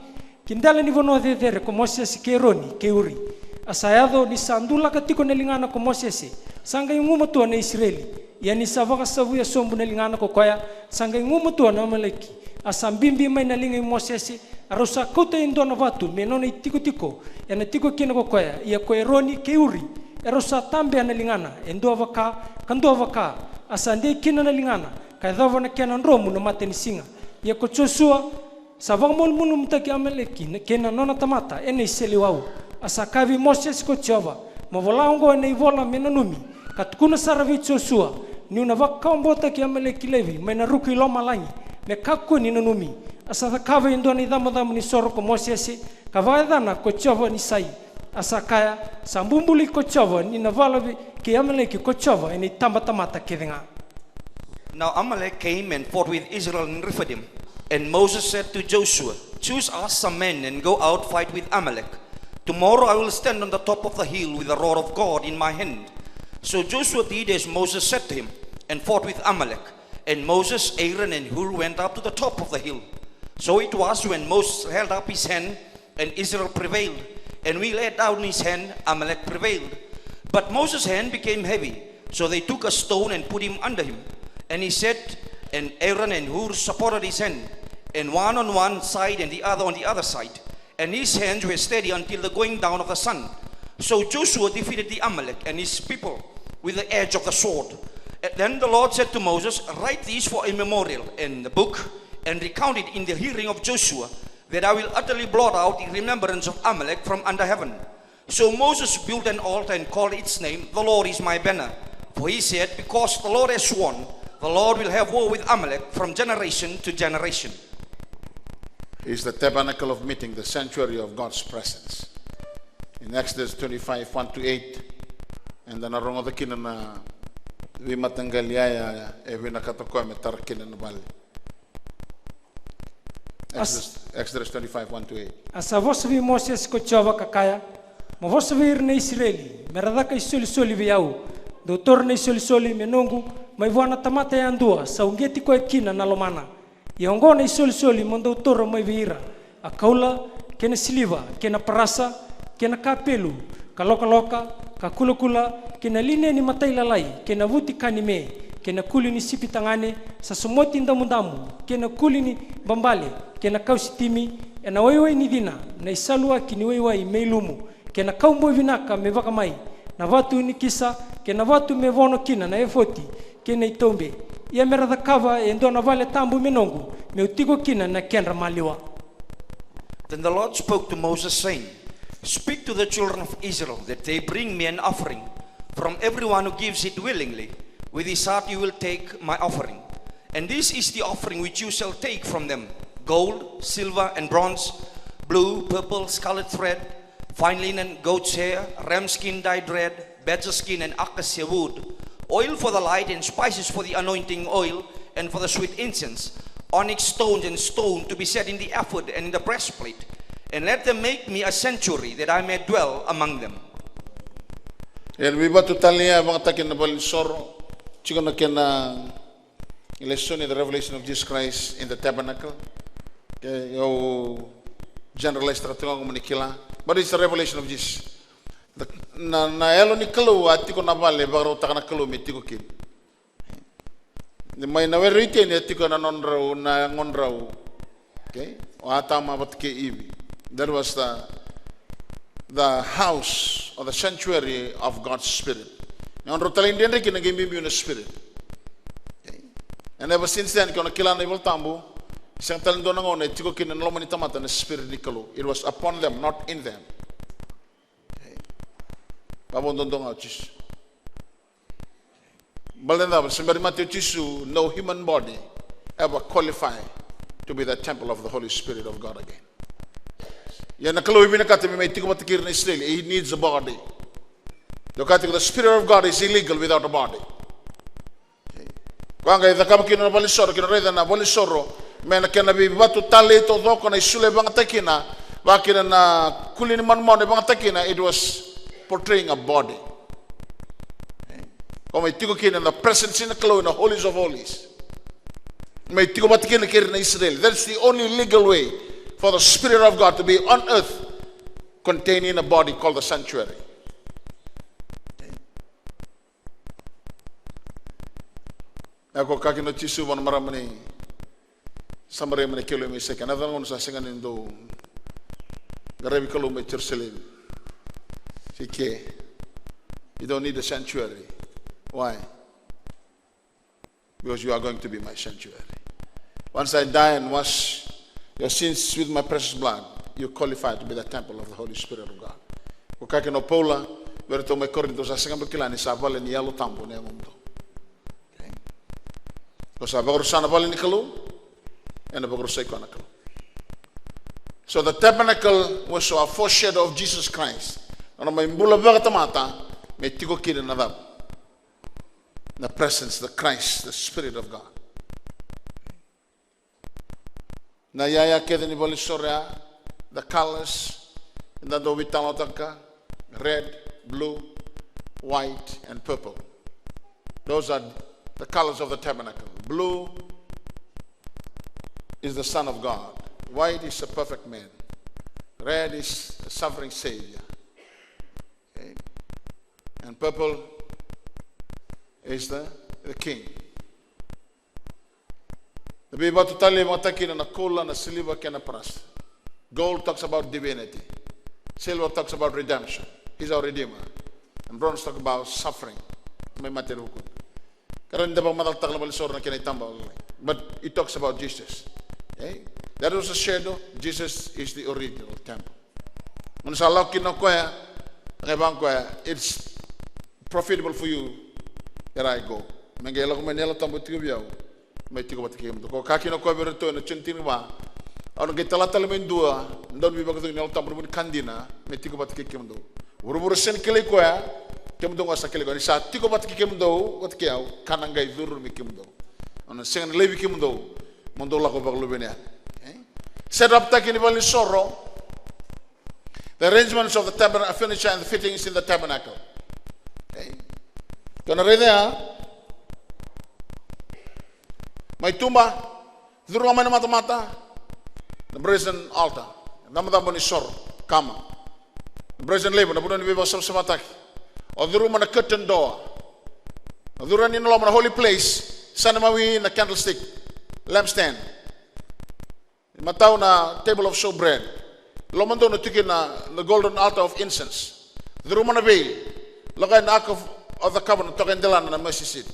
ki dela ni vanua cecere ko Mosese kei Eroni kei Uri. A sa yaco ni sa dulaka tiko na ligana ko Mosese, sa qai gumatua na Isireli. Ia ni sa vakasavuya sobu na ligana ko koya, sa qai gumatua na Amaleki. A sa bibi mai na liga i Mosese, a rau sa kauta e dua na vatu me nona itikotiko, ena tiko kina ko koya. Ia ko Eroni kei Uri, e rau sa tabea na ligana, e dua vaka ka dua vaka. A sa dei kina na ligana, ka yacova na kena dromu na matanisiga. Ia ko Josua, sa vakamalumalumutaki Amaleki na, kei na nona tamata ena iseleiwau. A sa kaya vei Mosese ko Jiova, mo vola oqo ena ivola me nanumi, ka tukuna sara vei Josua, niu na vakawabotaki Amaleki laivi mai na ruku i lomalagi, me kakua ni nanumi. A sa cakava e dua na icabocabo ni soro ko Mosese, ka vakayacana ko Jiova Nisai. A sa kaya, sa bubului ko Jiova ni na vala vei kei Amaleki ko Jiova ena itabatamata kece ga. Now Amalek came and fought with Israel in Rephidim. And Moses said to Joshua, "Choose us some men and go out fight with Amalek. Tomorrow I will stand on the top of the hill with the rod of God in my hand." So Joshua did as Moses said to him, and fought with Amalek. And Moses, Aaron, and Hur went up to the top of the hill. So it was, when Moses held up his hand, and Israel prevailed, and he let down his hand, Amalek prevailed. But Moses' hand became heavy, so they took a stone and put him under him. And he said, and Aaron and Hur supported his hand, and one on one side and the other on the other side. And his hands were steady until the going down of the sun. So Joshua defeated the Amalek and his people with the edge of the sword. And then the Lord said to Moses, "Write this for a memorial in the book, and recount it in the hearing of Joshua, that I will utterly blot out the remembrance of Amalek from under heaven." So Moses built an altar and called its name, "The Lord is my banner." For he said, "Because the Lord has sworn, the Lord will have war with Amalek from generation to generation." Is the tabernacle of meeting, the sanctuary of God's presence. In Exodus twenty-five, one to eight, eda na rogoca kina na veimataqali iyaya e vinakata o koya me tara kina na vale. Exodus, Exodus twenty-five, one to eight. A sa vosa vei Mosese ko Jiova ka kaya, "Mo vosa vei ira na Isireli, me ra caka isolisoli vei au. Dou taura na isolisoli me noqu mai vua na tamata yadua sa uqeti koya kina na lomana. Ia oqo na isolisoli mo dou taura mai vei ira: a koula, kei na siliva, kei na parasa, kei na kapelu, ka lokaloka, ka kulakula, kei na lineni matailalai, kei na vuti ka ni me, kei na kuli ni sipi tagane sa somoti damudamu, kei na kuli ni babale, kei na kausi timi, ena waiwai ni cina, na isaluaki ni waiwai me ilumu, kei na kauboi vinaka me vakamai, na vatu ni kisa, kei na vatu me vono kina na efoti, kei na itaube. Ia me ra cakava e dua na vale tabu me noqu, me'u tiko kina na kedra maliwa." Then the Lord spoke to Moses, saying, "Speak to the children of Israel that they bring me an offering. From everyone who gives it willingly, with his heart you will take my offering. And this is the offering which you shall take from them: gold, silver, and bronze, blue, purple, scarlet thread, fine linen, goat's hair, ram skin dyed red, badger skin, and acacia wood, oil for the light, and spices for the anointing oil, and for the sweet incense, onyx stones and stone to be set in the ephod and in the breastplate, and let them make me a sanctuary that I may dwell among them. Ena veivatu tale ya e vakayagataki ena valenisoro, tiko na kena lesoni, the revelation of Jesus Christ in the tabernacle. Okay, au generalize taka tiko ga mo ni kila, but it's the revelation of Jesus. The, na, na Yalo ni Kalou a tiko na vale e vakarautaka na Kalou me tiko kina. Ni mai na were o Iteni e tiko ena nodrau, na yagodrau. Okay? O Atama vata kei Ivi. That was the, the house or the sanctuary of God's Spirit. Na nodrau talaidredre kina qai biubiu na Spirit. Okay? And ever since then, ke o na kila na iVolatabu, sega tale dua na gauna e tiko kina ena loma ni tamata na Spirit ni Kalou. It was upon them, not in them. Okay? Vavau dodonu ga o Jisu. Baleta na cava? Se bera ni mate o Jisu, no human body ever qualify to be the temple of the Holy Spirit of God again. Ia na Kalou e vinakata me mai tiko vata kei ira na Isireli, he needs a body. Dou kaya tiko, the Spirit of God is illegal without a body. Koya qai cakava kina na valenisoro, kina raica na valenisoro, me na kena veivatu talei taucoko, na isulu e vakayagataki kina, vaka kina na kuli ni manumanu e vakayagataki kina, it was portraying a body. Ko mai tiko kina na presence ni Kalou, na holies of holies. Mai tiko vata kina kei ira na Isireli. That's the only legal way for the Spirit of God to be on earth, containing a body called the sanctuary. E ko kaya kina o Jisu vua na marama ni Samaria mai na Keloi mai Saika, na cava na gauna sa sega ni dou qaravi Kalou mai Jerusalemi? Sa i ke. You don't need a sanctuary. Why? Because you are going to be my sanctuary. Once I die and wash your sins with my precious blood, you qualify to be the temple of the Holy Spirit of God. Ko kaya kina o Paula vei iratou mai Korinito, sa sega beka ni kila ni sa vale ni Yalo Tabu na yagomudou. Okay? Ko sa vakarusa na vale ni Kalou, ena vakarusai koya na Kalou. So the tabernacle was a foreshadow of Jesus Christ. Na nona mai bula vakatamata, me tiko kina na cava? Na presence, the Christ, the Spirit of God. Na iyaya kece ni valenisoro ya, the colors, eda dau veitalanoataka, red, blue, white, and purple. Those are the colors of the tabernacle. Blue is the Son of God. White is a perfect man. Red is the suffering Savior. Okay? And purple is the, the king. Na veivatu talei e vakayagataki kina na koula, na siliva kei na parasa. Gold talks about divinity. Silver talks about redemption. He's our redeemer. And bronze talk about suffering. Mai mate na vukuna. Ka rawa ni da vakamacalataka na valenisoro na kena itaba. But it talks about Jesus. Okay? That was a shadow. Jesus is the original temple. Gauna sa lako kina o koya, qai vaka o koya, it's profitable for you that I go. Me qai lako mai na Yalo Tabu tiko vei au, mai tiko vata kei kemudou. Ko kaya kina o koya vei iratou ena Joni tinikava, au na qai tala tale mai e dua, dau ni veivakacegui ni Yalo Tabu, na vu ni ka dina, me tiko vata kei kemudou. Vuravura sega ni kilai koya, kemudou ga sa kilai koya. Ni sa tiko vata kei kemudou, vata kei au, ka na qai curu mai kemudou. Au na sega ni laivi kemudou mo dou lako vakaluveni yani. Eh? Set up taki ni valenisoro, the arrangements of the tabernacle, furniture and the fittings in the tabernacle. Okay. Kena raica ya. Mai tuba, curu ga mai na matamata, na brazen altar, na cabocabo ni soro, kama. Na brazen laver, na vanua ni veivakasavasavataki. O curuma na curtain door. O curu yani na loma na holy place, sa na mawi na candlestick, lampstand. Matau na table of showbread. Lomadonu tiko na the golden altar of incense. Curuma na veil. Lako yani na Ark of, of the Covenant, toka e delana na mercy seat.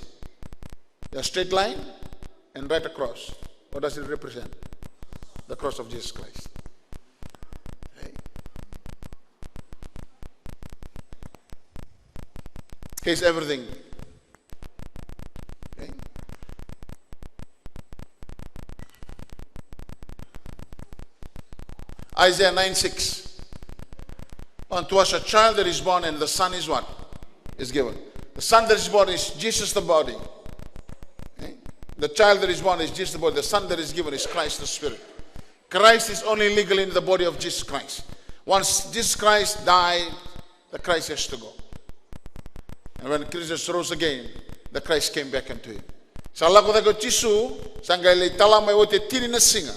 A straight line and right across. What does it represent? The cross of Jesus Christ. Hey. He's everything. Okay. Isaiah nine six. Unto us a child that is born, and the son is what? Is given. The son that is born is Jesus the body. Okay. The child that is born is Jesus the body, the son that is given is Christ the Spirit. Christ is only legal in the body of Jesus Christ. Once Jesus Christ died, the Christ has to go. And when Jesus rose again, the Christ came back unto him. Sa lako cake o Jisu, sa qai lai tala mai oti e tini na siga.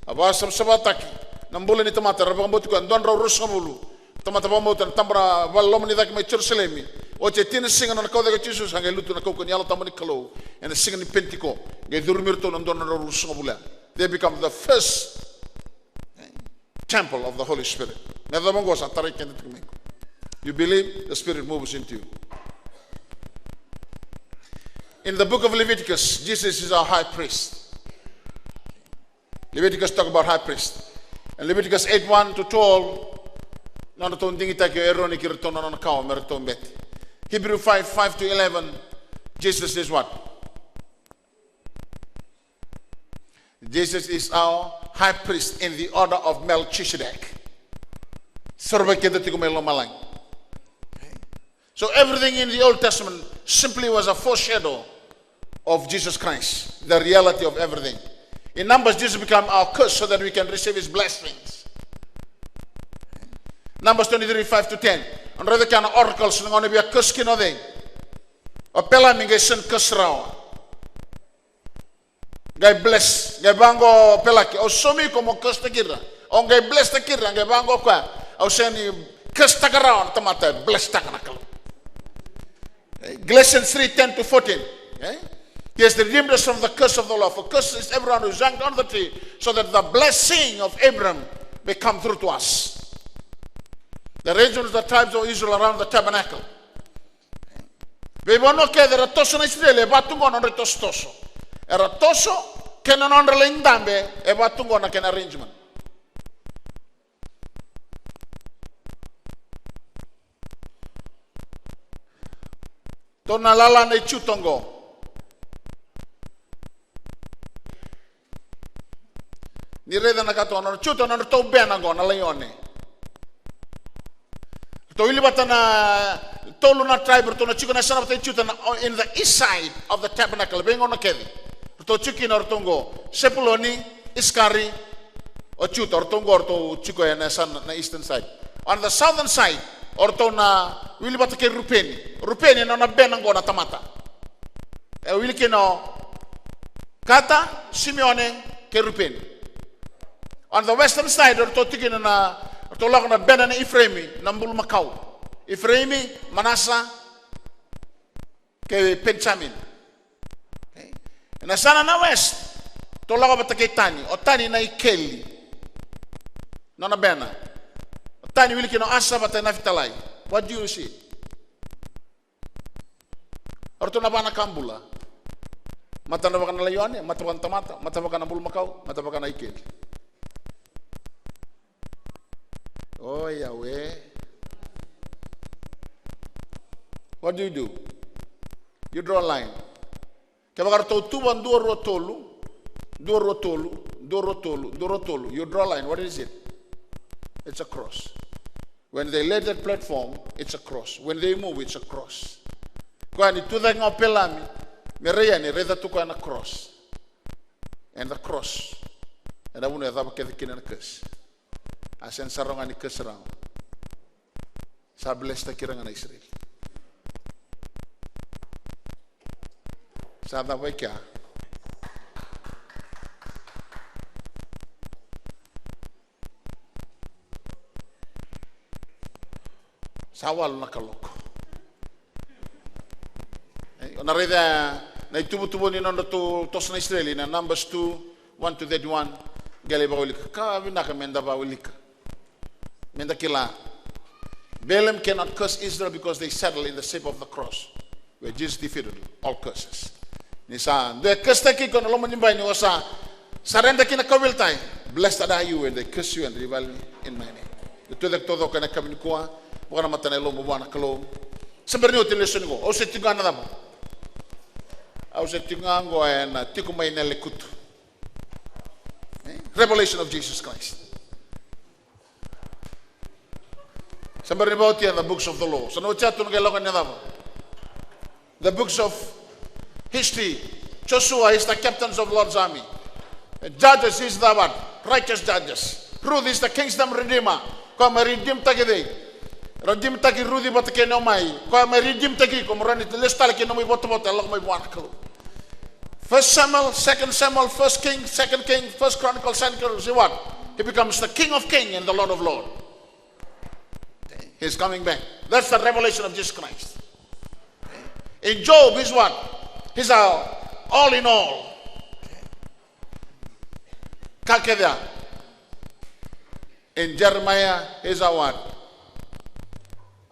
A vakasavasavataki na bula ni tamata, era vakabauti koya, dua na drau ruasagavulu. Tamata vakabauta na taba na vale loma ni cake mai Jerusalemi. Oti e tini na siga na nona kau cake o Jisu, sa qai lutu na kaukauwa ni Yalo Tabu ni Kalou. Ena siga ni Penitiko, qai curumi iratou na dua na drau ruasagavulu ya. They become the first temple of the Holy Spirit. Me yacova oqo sa tarai keda tiko mai. You believe, the Spirit moves into you. In the book of Leviticus, Jesus is our high priest. Leviticus talk about high priest. In Leviticus eight one to twelve, na nodratou digitaki o Eroni kei iratou na nona kawa me ratou bete. Hebrew five five to eleven, Jesus is what? Jesus is our high priest in the order of Melchizedek. Sorovaki keda tiko mai lomalagi. So everything in the Old Testament simply was a foreshadow of Jesus Christ, the reality of everything. In Numbers, Jesus became our curse so that we can receive his blessings. Numbers twenty-three, five to ten. O na raica kea na oracles, na gauna e via curse kina o cei? O Pelami qai send curse rawa. Qai bless, qai vaqo o Pelaki, au saumi iko mo curse-taki ira. O qai bless-taki ira, qai vaqo o koya, au sega ni curse-taka rawa na tamata e bless-taka na Kalou. Eh, Galatians three ten to fourteen. Eh? He has redeemed us from the curse of the law. For curse is everyone who is hanged on the tree, so that the blessing of Abraham may come through to us. The regions, the tribes of Israel around the tabernacle. Veivanua kece era toso na Isireli, e va tu qo na nodra itosotoso. Era toso, kei na nodra lai dabe, e va tu qo na kena arrangement. Tou na lala na i Juta qo. Ni raica na ka toka, na Juta, na nodratou bena qo, na laione. Ratou wili vata na tolu na tribe, ratou na tiko na yasana vata i Juta na, in the east side of the tabernacle, veigauna kece. Ratou tiko kina o ratou qo, Sepuloni, Iskari, o Juta, o ratou qo, ratou tiko ena yasana na eastern side. On the southern side, o ratou na wili vata kei Rupeni. Rupeni na nona bena qo na tamata. E wili kina o Kata, Simione, kei Rupeni. On the western side, o ratou tiko kina na, o ratou lako na bena na Ifraimi, na bulumakau. Ifraimi, Manasa, kei Penijamini. Okay. Na yasana na west, ratou lako vata kei Tani, o Tani na i Keli. Nona bena. O Tani wili kina o Asa vata na Nafitalai. What do you see? O ratou na va na ka bula. Mata na vaka na laione, mata vaka na tamata, mata vaka na bulumakau, mata vaka na i Keli. O Yahweh. What do you do? You draw a line. Kevaka ratou tuva dua, rua, tolu, dua, rua, tolu, dua, rua, tolu, dua, rua, tolu, you draw a line. What is it? It's a cross. When they lay that platform, it's a cross. When they move, it's a cross. Koya ni tucake ga o Pelami me rai yani, raica tu koya na cross. And the cross. Ena vanua e cava kece kina na curse. A sega sara ga ni curse rawa. Sa bless-taki ira ga na Isireli. Sa cava i kea? Sa walu na kaloko. E, o na raica na ituvatuva ni nodratou toso na Isireli, na Numbers two, one to thirty-one. Qai lai vakawilika. Ka vinaka meda vakawilika. Meda kila. Balaam cannot curse Israel because they settle in the shape of the cross, where Jesus defeated all curses. Ni sa dua e curse-taki iko ena loma ni bai ni o sa surrender ki na kauveilatai. Blessed are you when they curse you and revile you in my name. Tou tucake taucoko ena yakavi nikua, vaka na matana e lobu vua na Kalou. Sa bera ni oti na lesoni qo, au se tiko ga na cava? Au se tiko ga qo ena tiko mai na lekutu. Eh? Revelation of Jesus Christ. Sa bera ni vakaotia the books of the law. Sa na otia tu na qai lako na cava? The books of history. Joshua is the captains of Lord's army. Judges is the what? Righteous judges. Ruth is the kingdom redeemer. Koya mai redeem-taki cei? Redeem-taki Ruth vata kei Naomi. Koya mai redeem-taki iko mo rawa ni lesu tale ki na nomu ivotavota, lako mai vua na Kalou. First Samuel, Second Samuel, First King, Second King, First Chronicles, Second Chronicles, he what? He becomes the King of King and the Lord of Lord. He's coming back. That's the revelation of Jesus Christ. In Job, he's what? He's our all in all. Ka kece ya. In Jeremiah, he's our what?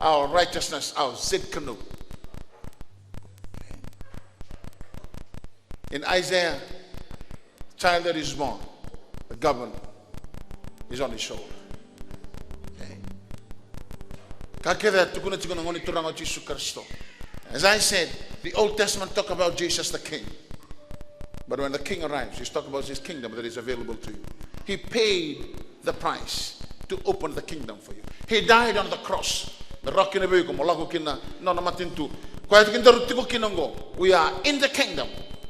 Our righteousness, our Tsidkenu. In Isaiah, child that is born, the government is on his shoulder. Okay. Ka kece e tukuna tiko na Gone Turaga o Jisu Karisito. As I said, the Old Testament talk about Jesus the King. But when the King arrives, he's talking about his kingdom that is available to you. He paid the price to open the kingdom for you. He died on the cross. Me rawa kina vei iko mo lako kina nona matanitu. Koya kina daru tiko kina oqo. We are in the kingdom.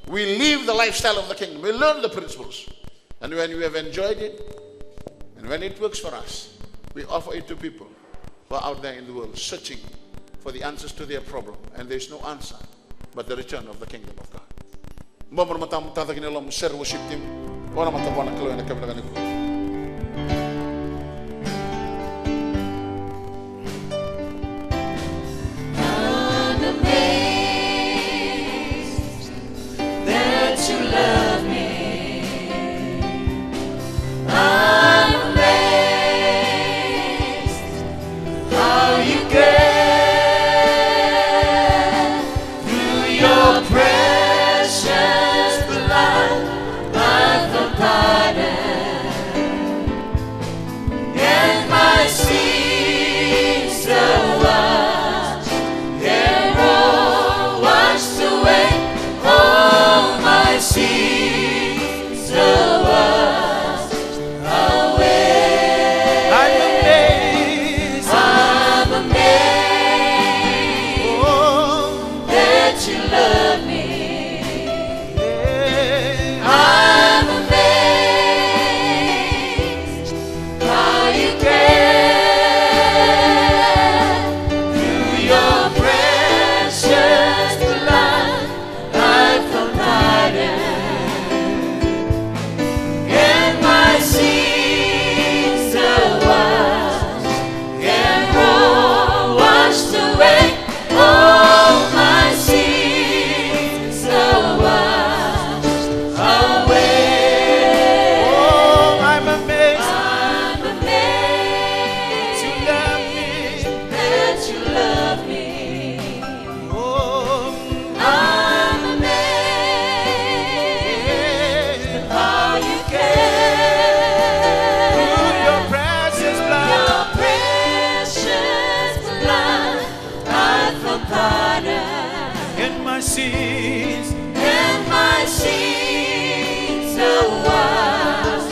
We live the lifestyle of the kingdom. We learn the principles. And when we have enjoyed it, and when it works for us, we offer it to people who are out there in the world searching for the answers to their problem, and there's no answer but the return of the kingdom of God. Bobo na matamu, tacake na yalomu, share worship team. Vo na mata vua na Kalou ena yakavi vinaka nikua. I'm amazed that you love me. I'm amazed how you care. Through your precious blood, I've found pardon, and my sins are washed, and all washed away. All my sins are washed away. I'm amazed. I'm amazed. Oh. That you love me. Yeah. I'm amazed how you care. Through your precious blood, I've found pardon, and my sins are washed, and all washed away. All my sins are washed away. Oh, I'm amazed. I'm amazed that you love me. That you love me. Oh, I'm amazed at how you care. Through your precious blood. Your precious blood, I found pardon. And my sins. And my sins are washed.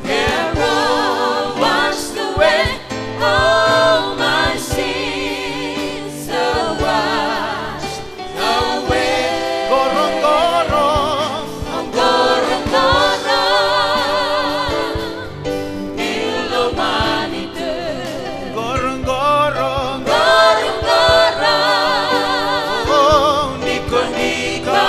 They're all washed away. All my sins are washed away. Qoroqoro. Qoroqoro. Ni lomani tu. Qoroqoro. Qoroqoro. Oh, ni ko ni ka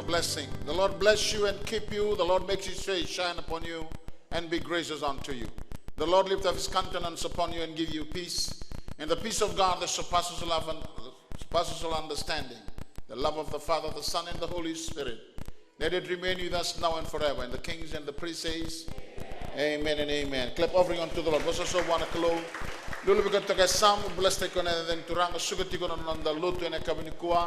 blessing. The Lord bless you and keep you. The Lord makes his face shine upon you and be gracious unto you. The Lord lift up his countenance upon you and give you peace. And the peace of God that surpasses love and surpasses all understanding, the love of the Father, the Son, and the Holy Spirit, let it remain with us now and forever. And the kings and the priests says, amen and amen. Clap offering unto the Lord. Vosa so vua na Kalou. Lulu vei koya toka e yasamu, bless-taki koya na yaca ni Turaga, suka tiko na noda lotu ena yakavi nikua.